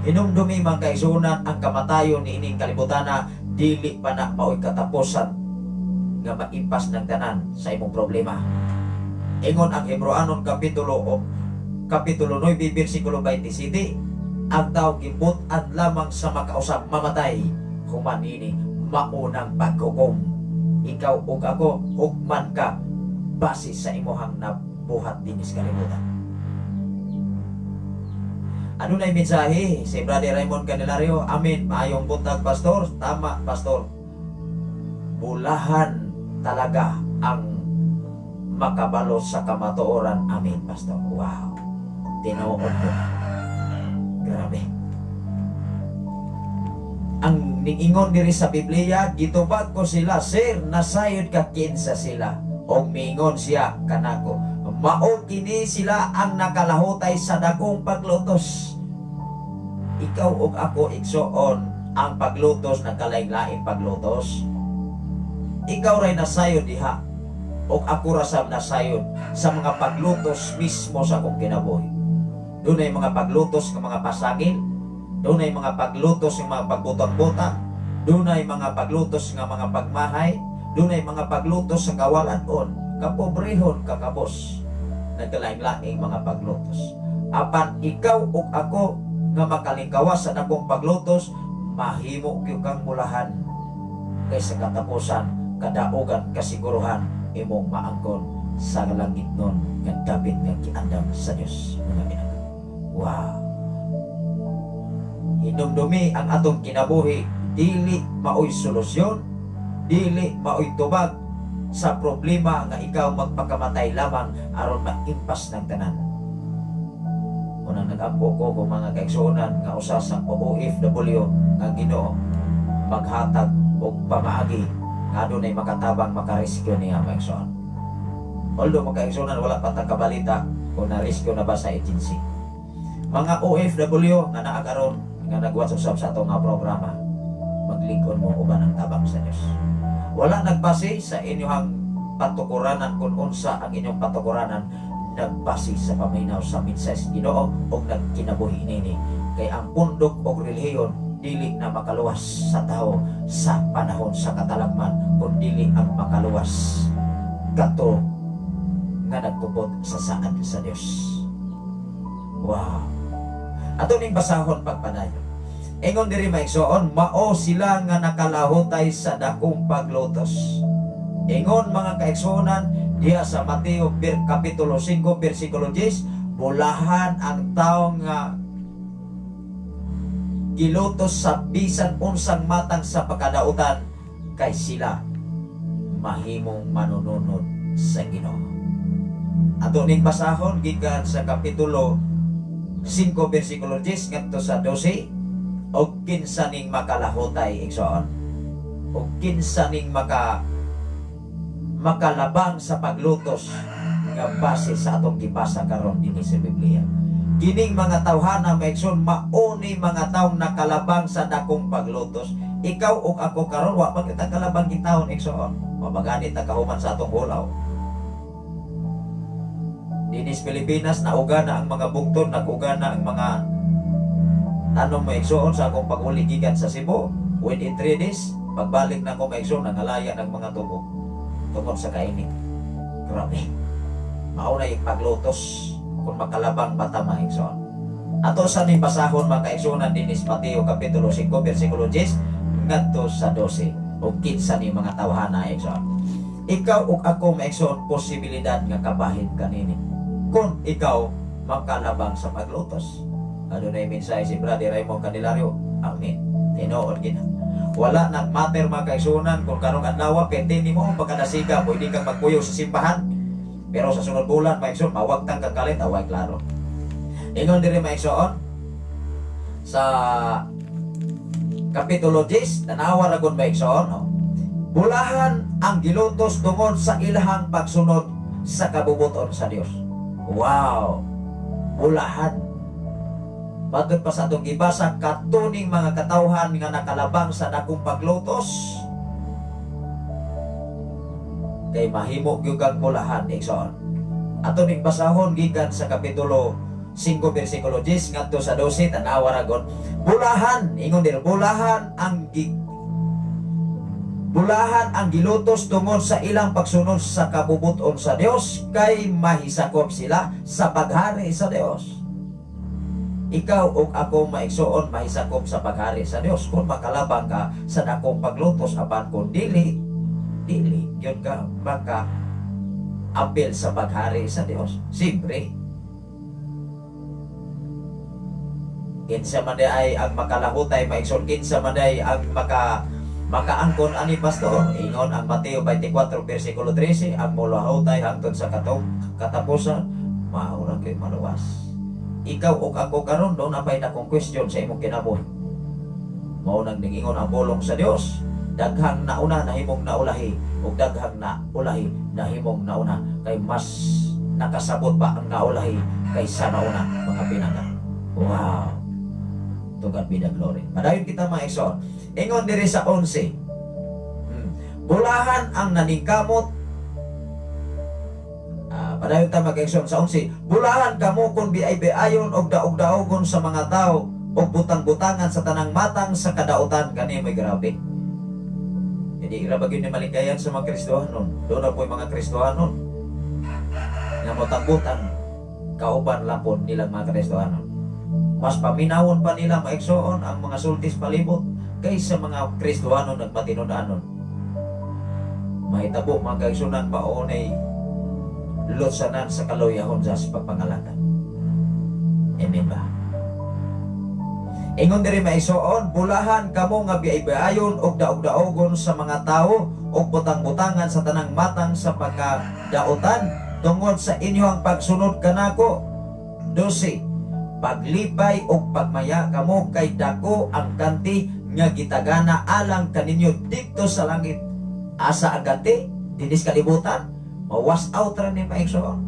Hinumdumi, mga kaigsunan, ang kamatayon ni ining kalibutana dili pa na mao'y katapusan nga maimpas ng tanan sa imong problema. Ingon ang Hebreoanon kapitulo 9 bersikulo 27, ang tao gibut-an lamang sa makausab mamatay, human ini maunang paghukom. Ikaw ug ako, hukman ka base sa imuhang nabuhat dinis kalibutan. Ano na yung mensahe? Si Brother Raymond Candelario, "Amen. Maayong buntag, Pastor." Tama, Pastor. Bulahan talaga ang makabalo sa kamatuoran. Amen, Pastor. Wow. Tinuod ko. Grabe. Ang ningingon diri sa Biblia, "Gitubag ko sila, 'Sir, nasayod ka kinsa sila.' Og miingon siya kanako, 'Mao kini sila ang nakalahutay sa dakong paglutos.'" Ikaw ug ako, igsoon, ang paglutos nagkalaing-laing paglutos. Ikaw ray nasayod diha. Og ako ra sab nasayod sa mga paglutos mismo sa akong kinabuhi. Dunay mga paglutos nga mga pasagil, dunay mga paglutos nga mga pagbutang-butang, dunay mga paglutos nga mga pagmahay, dunay mga paglutos sa kawalan-on, kapobrehon, kakabos, nagkalaing-laing mga paglutos. Apan ikaw ug ako nga makalingkawas sa dakong paglutos, mahimo gyud kang mulahan kay sa katapusan, kadaugan, kasiguruhan imong maangkon sa langit nun nga dapit nga giandam sa Dios, mga pinangga. Wow. Hinumdumi ang atong kinabuhi, dili maoy solusyon, dili maoy tubag sa problema nga ikaw magpakamatay lamang aron maimpas ng tanan. Unang nag-ampo ko kung mga kaigsuonan nga usa sa OFW nga Ginoo maghatag og pamaagi nga adunay makatabang makarescue niya, mga igsoon. Although, mga kaigsuonan, wala pa ta kabalita kung na-rescue na ba sa agency. Mga OFW nga naa karon nga nag-watch usab sa atong nga programa, maglingkod mo uban ang tabang sa Dios. Wala nagbase sa inyong patukuranan kung unsa ang inyong patukuranan, nagbase sa paminaw sa mensahe sa Ginoo og nagkinabuhi nini. Kay ang pundok og relihiyon dili na makaluwas sa tao sa panahon sa katalagman, kun dili ang makaluwas kato nga nagtupod sa saad sa Dios. Wow. Ato ning basahon pagpadayon. Ingon diri, maigsoon, mao sila nga nakalahutay sa dakong paglutos. Ingon, mga kaigsuonan, diha sa Mateo Kapitulo 5 versikulo 10, bulahan ang tao nga gilutos sa bisan unsang matang sa pagkadautan kay sila mahimong manununod sa Ginoo. Ato ning basahon gikan sa Kapitulo 5 versikulo 10 ngadto sa 12 og kinsa ning makalahutay, igsoon, og kinsa ning makalabang sa paglutos nga base sa atong gibasa karon dinhi sa Biblia. Kining mga tawhana, maigsoon, mauni mga taong nakalabang sa dakong paglutos. Ikaw ug ako karon wa pa kita kalabang gintawon, igsoon. Mabagani ta kahuman sa atong hulaw. Dinis Pilipinas, nauga na ang mga bugton, naguga na ang mga tanom mo, igsoon. Sa akong pag-uli gikan sa Cebu, within 3 days, pagbalik na ako, maigsoon, nangalaya ng mga tubo tungod sa kainit. Grabe. Mao na yung paglutos kung makalabang bata, mga igsoon. Ato sa ning basahon, mga kaigsuonan, dinis Mateo Kapitulo 5 versikulo 10 ngadto sa 12 o kinsa ni mga tawhana, igsoon. Ikaw ug ako, maigsoon, posibilidad nga kabahin kanini kung ikaw makalabang sa paglutos. Adunay mensahe si Brother Raymond Candelario. Amen. Tinuod gina. Wala nang matter, mga kaigsuonan, kung karong adlaw pwede nimo pagkanasiga, pwede kang magpuyo sa simbahan. Pero sa sunod bulan, mga igsoon, mawagtang kang kalit, away klaro. Ingon diri, mga igsoon, sa Kapitulo 10, tanawa ra gud, mga igsoon, no? Bulahan ang gilutos tungod sa ilahang pagsunod sa kabubuton sa Dios. Wow! Bulahan. Matod pa sa atong gibasa, katuning mga katawhan nga nakalabang sa dakong paglutos, kay mahimo gyud kang bulahan, igsoon. Ato ning basahon gikan sa Kapitulo 5 versikulo 10 ngadto sa 12, tanawa ra gud. Bulahan, ingon diri, bulahan ang gilutos tungod sa ilang pagsunod sa kabubuton sa Dios kay mahisakop sila sa paghari sa Dios. Ikaw ug ako, maigsuon, mahisakop sa paghari sa Dios kung makalabang ka sa dakong paglutos, apan kung dili, dili gyud ka maka apil sa paghari sa Dios. Siyempre, kinsa man ay ang makalahutay, maigsoon, kinsa man ay ang makaangkon ani, pastor? Ingon ang Mateo 24 versikulo 13, ang molahutay hangtod sa katapusan mao ra gyud maluwas. Ikaw ug ako karon duna pay dakong question sa imong kinabuhi. Mao nang ningingon ang pulong sa Dios, daghang nauna nahimong naulahi ug daghang naulahi nahimong nauna, kay mas nakasabot pa ang naulahi kaysa nauna, mga pinangga. Wow. To God be the glory. Padayon kita, mga igsoon. Ingon diri sa 11. Bulahan ang naningkamot Padayon ta, mga kaigsoon, sa 11. Bulahan kamo kung biay-biayon og daog-daogon sa mga tao og butang-butangan sa tanang matang sa kadautan. Kani may grabe. Hindi ra ba gyud ni malikayan sa mga Kristohanon? Doon na po yung mga Kristohanon nga motang-butang kauban lapon nilang mga Kristohanon. Mas paminawon pa nila, maigsoon, ang mga sultis palibot kaysa mga Kristohanon nagmatinud-anon. Mahitabo, mga kaigsunan, maunay lutsanan sa kaluyahon sa pagpangalagad. Amen ba? Ingon diri, maigsoon, bulahan kamo nga biay-biayon og daog-daogon sa mga tao og butang-butangan sa tanang matang sa pagkadautan tungod sa inyong pagsunod kanako. 12. Paglipay og pagmaya kamo kay dako ang ganti nga gitagana alang kaninyo didto sa langit. Asa ang ganti? Dinis kalibutan. Mawas out ra ni, maigsoon.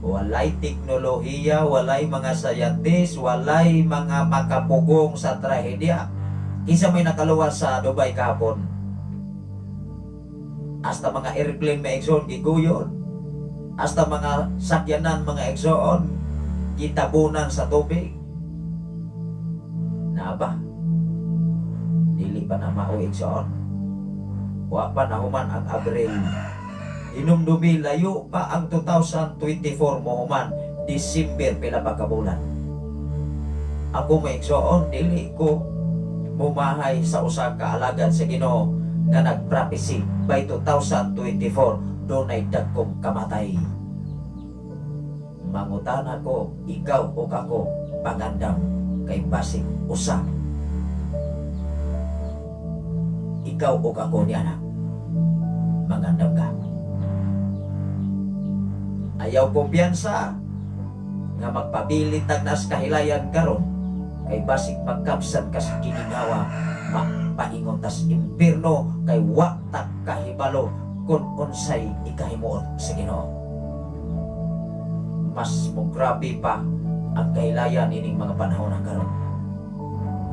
Walay teknolohiya, walay mga scientist, walay mga makapugong sa trahedya. Kinsa may nakaluwas sa Dubai kahapon? Hasta mga airplane, mga igsoon, giguyon. Hasta mga sakyanan, mga igsoon, gitabunan sa tubig. Na ba? Dili pa na mao, igsoon. Wa pa nahuman ang Abril. Hinumdumi, layo pa ang 2024 mohuman December pila pa ka bulan. Ako, mga igsoon, dili ko mumahay sa usa ka alagad sa Ginoo nga nagprophecy by 2024 dunay dagkong kamatay. Mangutana ko, ikaw o ako, pangandam kay basig usa ikaw o ako ni anak. Mangandam ka. Ayaw kumpiyansa nga magpabilin tagnas kahilayan karon kay basig magkapsan kas giningawa, mapaingon tas impierno kay wa ta kahibalo kung unsay ikahimuot sa Ginoo. Mas mo grabe pa ang kahilayan ining mga panahon ang karon.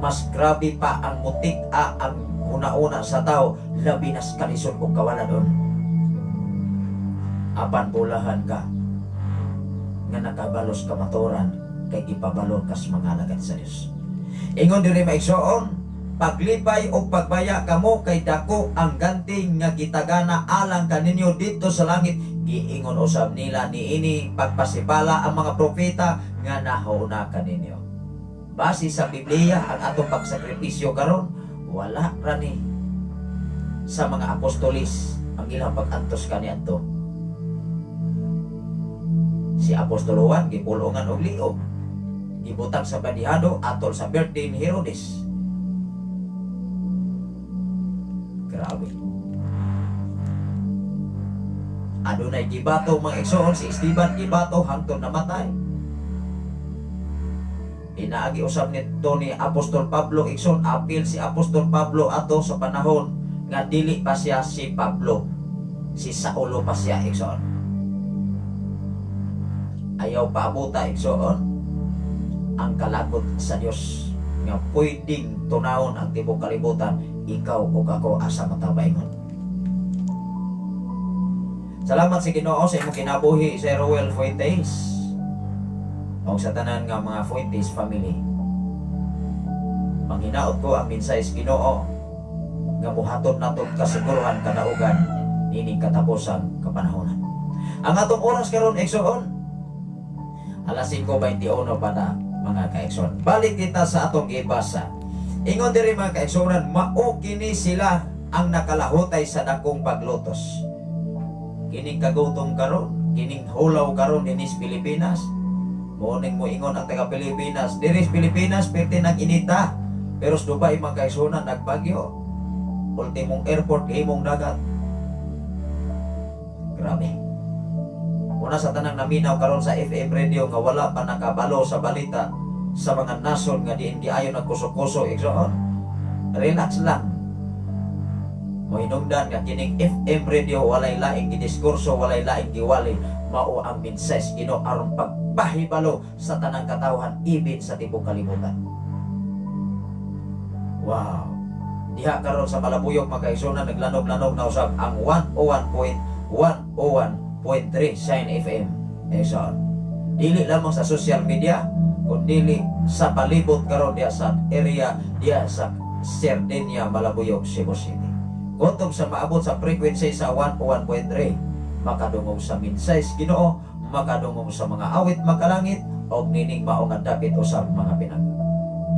Mas grabe pa ang mutik-a ang una-una sa tao, labi nas kalisod ug kawaladon. Apan bulahan ka nga nakabalos kamaturan kay gipabalon kas mga alagad sa Dios. Ingon diri, maigsoon, paglipay og pagbaya kamo kay dako ang ganti nga gitagana alang kaninyo didto sa langit. Giingon usab nila niini pagpasibala ang mga propeta nga nahauna kaninyo. Base sa Biblia, ang atong pagsakripisyo karon wala ra ni sa mga apostolis ang ilang pag-antos kaniadto. Si Apostol Juan gipulongan og liog, gibutang sa bandihado atol sa birthday ni Herodes. Grabe. Adunay gibato, mga igsoon, si Esteban gibato hangtod namatay. Inaagi usab nito ni Apostol Pablo, igsoon, apil si Apostol Pablo ato sa panahon nga dili pa siya si Pablo, si Saulo pa siya, igsoon. Ayaw paabuta, igsoon, ang kalagot sa Dios nga pwedeng tunawon ang tibok kalibutan. Ikaw ug ako, asa matabayngon? Salamat sa Ginoo sa imong kinabuhi, Sir Ruel Fuentes, o sa tanan nga mga Fuentes family. Manghinaot ko ang mensahe sa Ginoo nga muhatod nato kasiguruhan kadaugan nining katapusan kapanahonan. Ang atong oras karon, igsoon, alas 5:21 pa na, mga kaigsoon. Balik kita sa atong gibasa. Ingon diri, mga kaigsuonan, mao kini sila ang nakalahutay sa dakong paglutos. Kining kagutom karon, kining hulaw karon dinis Pilipinas. Morning mo ingon ang taga Pilipinas. Diri sa Pilipinas perti nag inita. Pero sa Dubai, mga kaigsuonan, nagbagyo. Ultimong airport gihimong dagat. Grabe. Una sa tanang naminaw karon sa FM radio nga wala pa nakabalo sa balita sa mga nasod nga diin giayo nagkuso-kuso, igsoon. Relax lang. Mohinungdan nga kining FM radio walay laing gidiskurso, walay laing giwali, mao ang mensahe Ginoo aron pagpahibalo sa tanang katawhan ibin sa tibok kalibutan. Wow. Diha karon sa Malabuyok, mga kaigsuonan, naglanog-lanog na usab ang 101.9. 101.3 Shine FM. Exon. Dili lamang sa social media, kundi sa palibot karon diya sa area diya sa Sardinia, Malabuyok, Cebu City. Kutob sa maabot sa frequency sa 101.3, makadungog sa mensahe sa Ginoo, makadungog sa mga awit makalangit, og nining mao nga dapit usab, mga pinangga.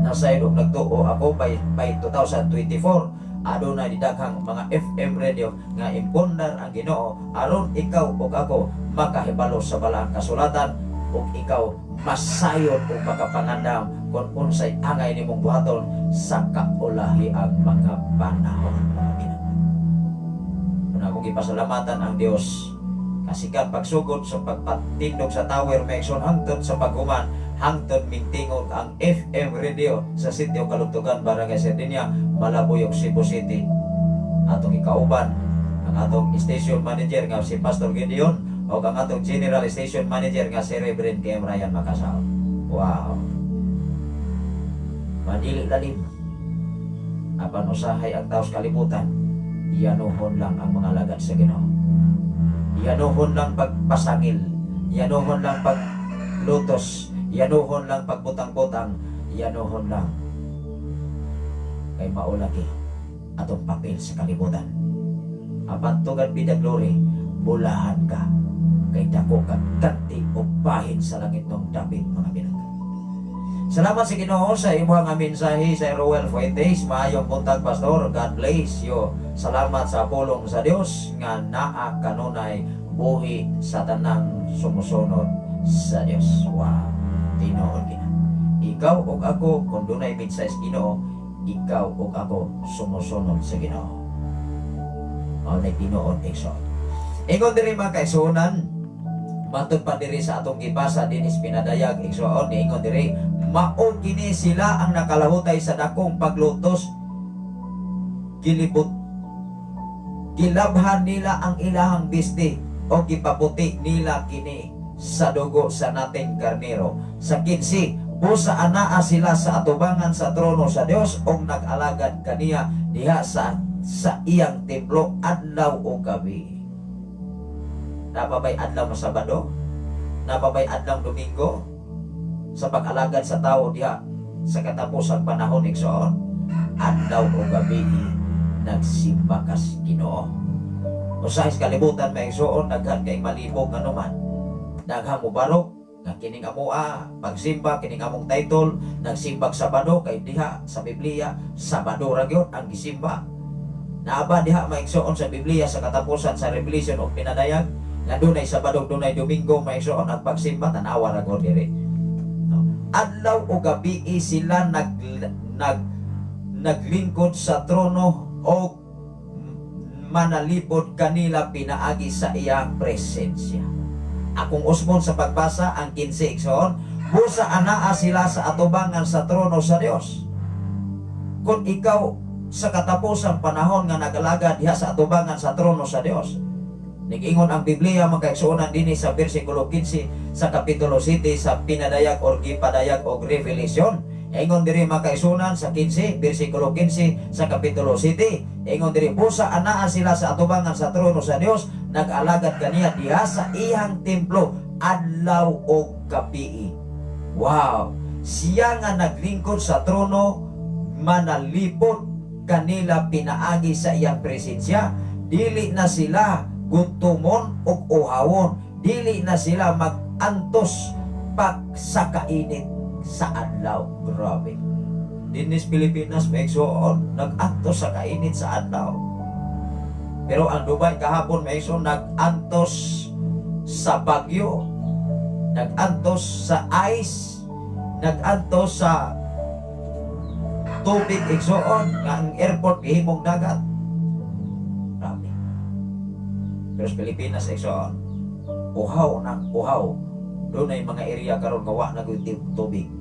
Nasayod og nagtuo ako by 2024 adunay daghang mga FM radio nga impundar ang Ginoo aron ikaw ug ako makahibalo sa balaang kasulatan ug ikaw masayod ug makapangandam kung unsay angay nimong buhaton sa kaulahiang mga panahon, mga pinangga. Una akong gipasalamatan ang Dios kasikan pagsugod sa pagpatindog sa tower, Mexon, hangtod sa paghuman, hangtod mingtingog ang FM radio sa Sitio Kalugtugan, Barangay Sardinia, Malabuyok, Cebu City. Atong ikauban ang atong station manager nga si Pastor Gideon o ang atong general station manager nga si Reverend KM Ryan Makasao. Wow. Madili lalim. Apan usahay ang taos kalibutan, yanuhon lang ang mga lagad sa Ginoo. Yanuhon lang pagpasangil, yanuhon lang paglutos, yanuhon lang pagbutang-butang, yanuhon lang kay maulagi atong papel sa kalibutan. Apan to God be the glory, bulahan ka kay dako kag kanti o bahin sa langit ng dapit, mga binangga. Salamat sa Ginoo sa imong nga mensahe sa Roel Fuentes. Maayong buntag, Pastor. God bless you. Salamat sa pulong sa Dios nga naa kanunay buhi sa tanang sumusunod sa Dios. Wow. Tinuod gina. Ikaw ug ako, kung dunay mensahe sa Ginoo, ikaw ug ako sumusunod sa Ginoo. Mao na tinuod, igsoon. Ingon diri, mga kaigsuonan, matod pa diri sa atong gibasa dinis pinadayag, igsoon, niingon diri, mao kini sila ang nakalahutay sa dakong paglutos, gilibot gilabhan nila ang ilahang bisti o gipaputi nila kini sa dugo sa nating karnero. Sa 15, busa anaa sila sa atubangan sa trono sa Dios og nag-alagad kaniya diha sa iyang templo adlaw o gabi. Napabay adlaw na Sabado? Napabay adlaw Domingo? Sa pag-alagad sa tao diha sa katapusang panahon, igsoon, adlaw o gabi nagsimba ka sa Ginoo. Usahay sa kalibutan, may igsoon, daghan kay malibog nga naman. Daghang mubarog nga kining amoa pagsimba, kining among title nagsimbag Sabado kay diha sa Biblia Sabado ra gyud ang gisimba. Naa ba diha, maigsoon, sa Biblia sa katapusan sa Revelation o pinadayag nga dunay Sabado, dunay Domingo, maigsoon, ang pagsimba? Tanawa ra gud diri. No? Adlaw o gabi sila nag nag naglingkod sa trono o manalipod kanila pinaagi sa iyang presensya. Akong usbon sa pagbasa ang 15, igsoon, busa anaa sila sa atubangan sa trono sa Dios. Kung ikaw sa katapusang panahon nga nagalaga diha sa atubangan sa trono sa Dios, nag-ingon ang Biblia, mga kaigsuonan, dinhi sa versikulo 15 sa kapitulo 7 sa pinadayag or gipadayag og Revelation. Ingon diri, mga kaigsuonan, sa 15, versikulo 15 sa kapitulo 7. Ingon diri, busa anaa sila sa atubangan sa trono sa Dios, nag-alagad kaniya diha sa iyang templo adlaw og gabii. Wow! Siya nga naglingkod sa trono manalipod kanila pinaagi sa iyang presensya. Dili na sila gutumon ug uhawon. Dili na sila mag-antos pag sa kainit sa adlaw. Grabe. Dinis Pilipinas, may igsoon, nag-antos sa kainit sa adlaw. Pero ang Dubai kahapon, may igsoon, nag-antos sa bagyo, nag-antos sa ice, nag-antos sa tubig, igsoon, nga ang airport gihimong dagat. Grabe. Pero sa Pilipinas, igsoon, uhaw ng uhaw. Dunay mga area karon nga wa na gyud tubig.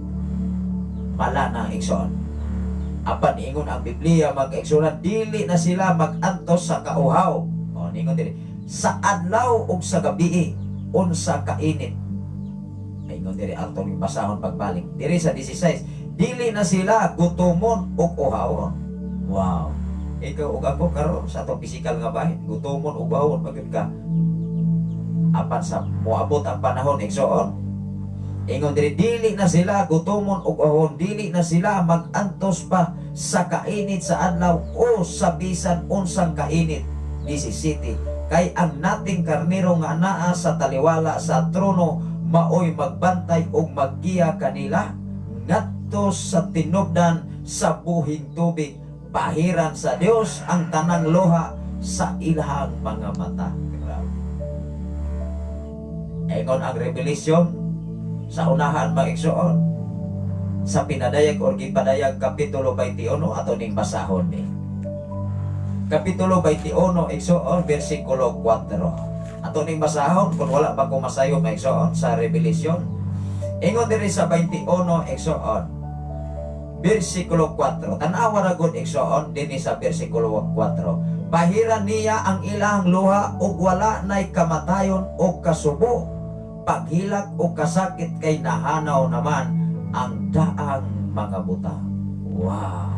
Mala na, igsoon. Apan niingon ang Biblia, mga kaigsuonan, dili na sila mag-antos sa kauhaw. O, niingon dili. Sa adlaw ug sa gabi, unsa kainit. Ingon diri, atong basahon pagbalik. Diri sa 16, dili na sila gutumon ug uhawon. Wow. Ikaw ug ako karon sa atong pisikal nga bahin, gutumon ug uhawon magyud ka. Apan sa moabot ang panahon, igsoon, ingon diri, dili na sila gutomon og uhawon, dili na sila magantos pa sa kainit sa adlaw o sa bisan unsang kainit 17, kay ang nating karnero nga anaa sa taliwala sa trono maoy magbantay og maggiya kanila ngadto sa tinubdan sa buhing tubig. Pahiran sa Dios ang tanang luha sa ilahang mga mata. Grabe. Ingon ang Revelation sa unahan, mga igsoon, sa pinadayag or gipadayag, kapitulo 21, ato ning basahon ni kapitulo 21, igsoon, versikulo 4. Ato ning basahon kung wala pa ko masayo, mga igsoon. Sa Revelation, ingon diri sa 21, igsoon, versikulo 4. Tan-awa ra gud, igsoon, dinhi sa versikulo 4: "Pahiran niya ang ilang luha ug wala nay kamatayon o kasubo, paghilak o kasakit, kay nahanaw naman ang daang mga butang." Wow!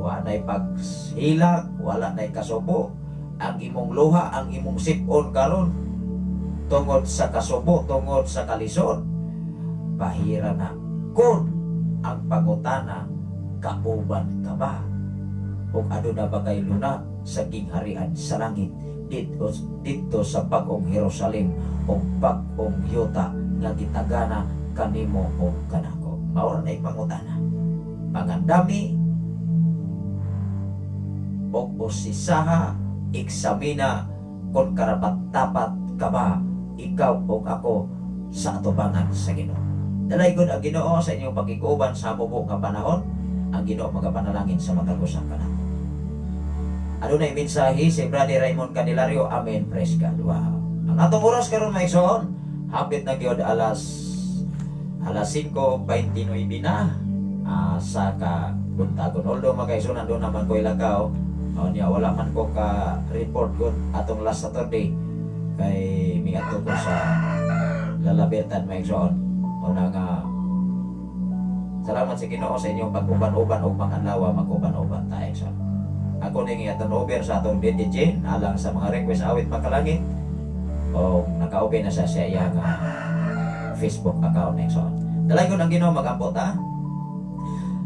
Wala na'y paghilak, wala na'y kasubo. Ang imong luha, ang imong sipon karon tungod sa kasubo, tungod sa kalisod, pahira na. Kung ang pangutana, kauban ka ba? O aduna ba kay luna sa gingharian sa langit didto sa bag-ong Jerusalem o bag-ong yuta nga gitagana kanimo o kanako? Mao ra na'y pangutana. Pangandami og usisaha, eksamina kung karapat-dapat ka ba, ikaw o ako, sa atubangan sa Ginoo. Dalaygon ang Ginoo sa inyong pagkikuban sa mubo nga panahon. Ang Ginoo magapanalangin sa matag usa kanamo. Adunay mensahe si Brother Raymond Candelario. Amen. Praise God. Wow. Ang atong oras karon, mga igsoon, hapit na gyud alas 5:29 na sa ka buntagon. Although, mga igsoon, nandun naman ko ilakaw. O niya, wala man ko ka report gud atong last Saturday kay miadto ko sa Lalabertan, mga igsoon. O na nga salamat sa Ginoo sa inyong pag-uban-uban ug mga adlaw mag-uban-uban ta, igsoon. Ako ning i-turn over sa atong DJ Jane alang sa mga request awit makalangit o naka-open na siya sa iyang Facebook account na, igsoon. Dalaygon ang Ginoo, mag-ampo ta.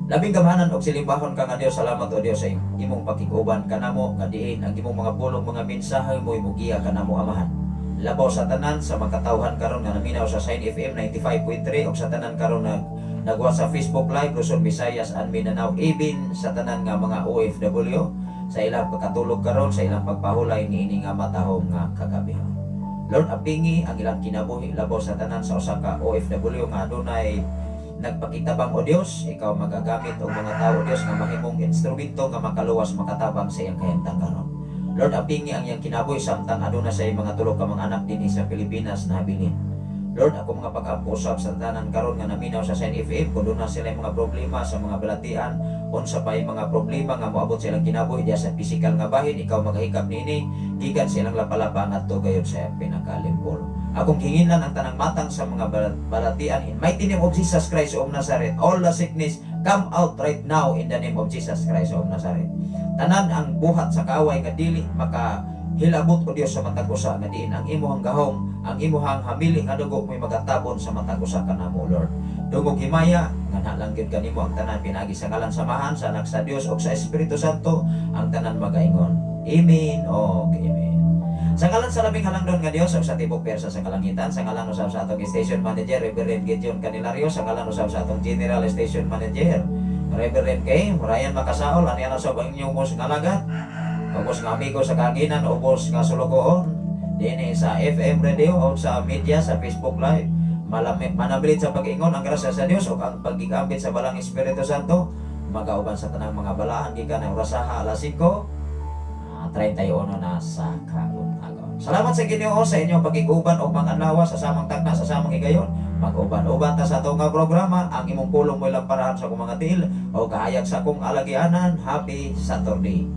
Labing gamhanan og silimbahon ka nga Dios, salamat o Dios sa imong pakig-uban kanamo nga diin ang imong mga pulong, mga mensahe mo giya kanamo, Amahan. Labaw sa tanan sa mga katawhan karon nga naminaw sa Sign FM 95.3 ug sa tanan karon nag nagwa sa Facebook Live, Luzon, Visayas and Mindanao, even sa tanan nga mga OFW sa ilang pagkatulog karon, sa ilang pagpahulay niini nga matahom nga kagabihon. Lord, apingi ang ilang kinabuhi, labaw sa tanan sa usa ka OFW nga adunay nagpakitabang. O Dios, ikaw magagamit og mga tao, o Dios, nga mahimong instrumento nga makaluwas, makatabang sa iyang kahimtang karon. Lord, apingi ang iyang kinabuhi samtang aduna sa iyang mga tulo ka mga anak dinhi sa Pilipinas na habilin. Lord, ako mga pag-ampo usab sa tanan karon nga naminaw sa Sign FM, kung duna sila mga problema sa mga balatian, unsa pa mga problema nga moabot sa ilang kinabuhi diya sa physical nga bahin, ikaw magahikap niini gikan sa ilang lapalapa ngadto gayud sa pinakalimpol. Akong hinginan ang tanang matang sa mga balatian, in mighty name of Jesus Christ of Nazareth. All the sickness, come out right now in the name of Jesus Christ of Nazareth. Tanan ang buhat sa kaaway nga dili maka hilabot, o Dios, sa matag usa nga diin ang imuhang gahom, ang imuhang hamili nga dugo mo'y magatabon sa matag usa kanamo, Lord. Dungog himaya nga nalang gyud kanimo ang tanan pinaagi sa ngalan sa Amahan, sa Anak sa Dios ug sa Espiritu Santo. Ang tanan magaingon, Amen o Amen. Sa ngalan sa labing halangdon nga Dios ug sa tibok pwersa sa kalangitan, sa ngalan usab sa atong station manager, Reverend Gideon Candelario, sa ngalan usab sa atong general station manager, Reverend Kay Ryan Makasaol, ani ana usab ang inyong ubos nga alagad, ubos nga amigo sa kahanginan, ubos nga sulugoon dinhi sa FM radio o sa media sa Facebook Live. Malami, manabilid sa pag-ingon, ang grasya sa Dios ug ang pagigambit sa Balang Espiritu Santo magauban sa tanang mga balaan gikan ang orasaha alas 5 31 na sa kabuntagon. Salamat sa Ginoo sa inyong pagkiguban og mga adlaw sa samang tagna, sa samang higayon. Mag-uban-uban ta sa atong nga programa, ang imong pulong mo'y lamparahan sa akong mga tiil o kahayag sa akong alagianan. Happy Saturday.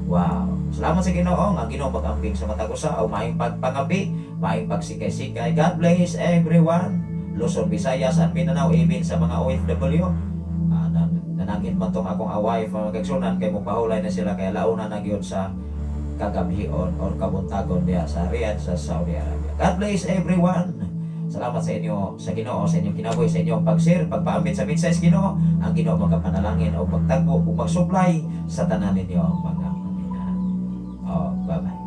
Wow. Salamat sa Ginoo, ang Ginoo mag-amping sa matag usa o maayong pagpangabi, maayong pagsikay-sikay. God bless everyone. Luzon, Visayas and Mindanao, even sa mga OFW. Nanangin man tong akong away mga kaigsuonan kay mopahulay na sila kay alauna na gyud sa Kagabhion or kabuntagon diha sa Riyadh sa Saudi Arabia. God bless everyone. Salamat sa inyo, sa Ginoo, sa inyong kinabuhi, sa inyong pag-share, pagpaambit sa mensahe sa Ginoo. Ang Ginoo magapanalangin o magtagbo o magsuplay sa tanan ninyo mga pamina. Oh, bye-bye.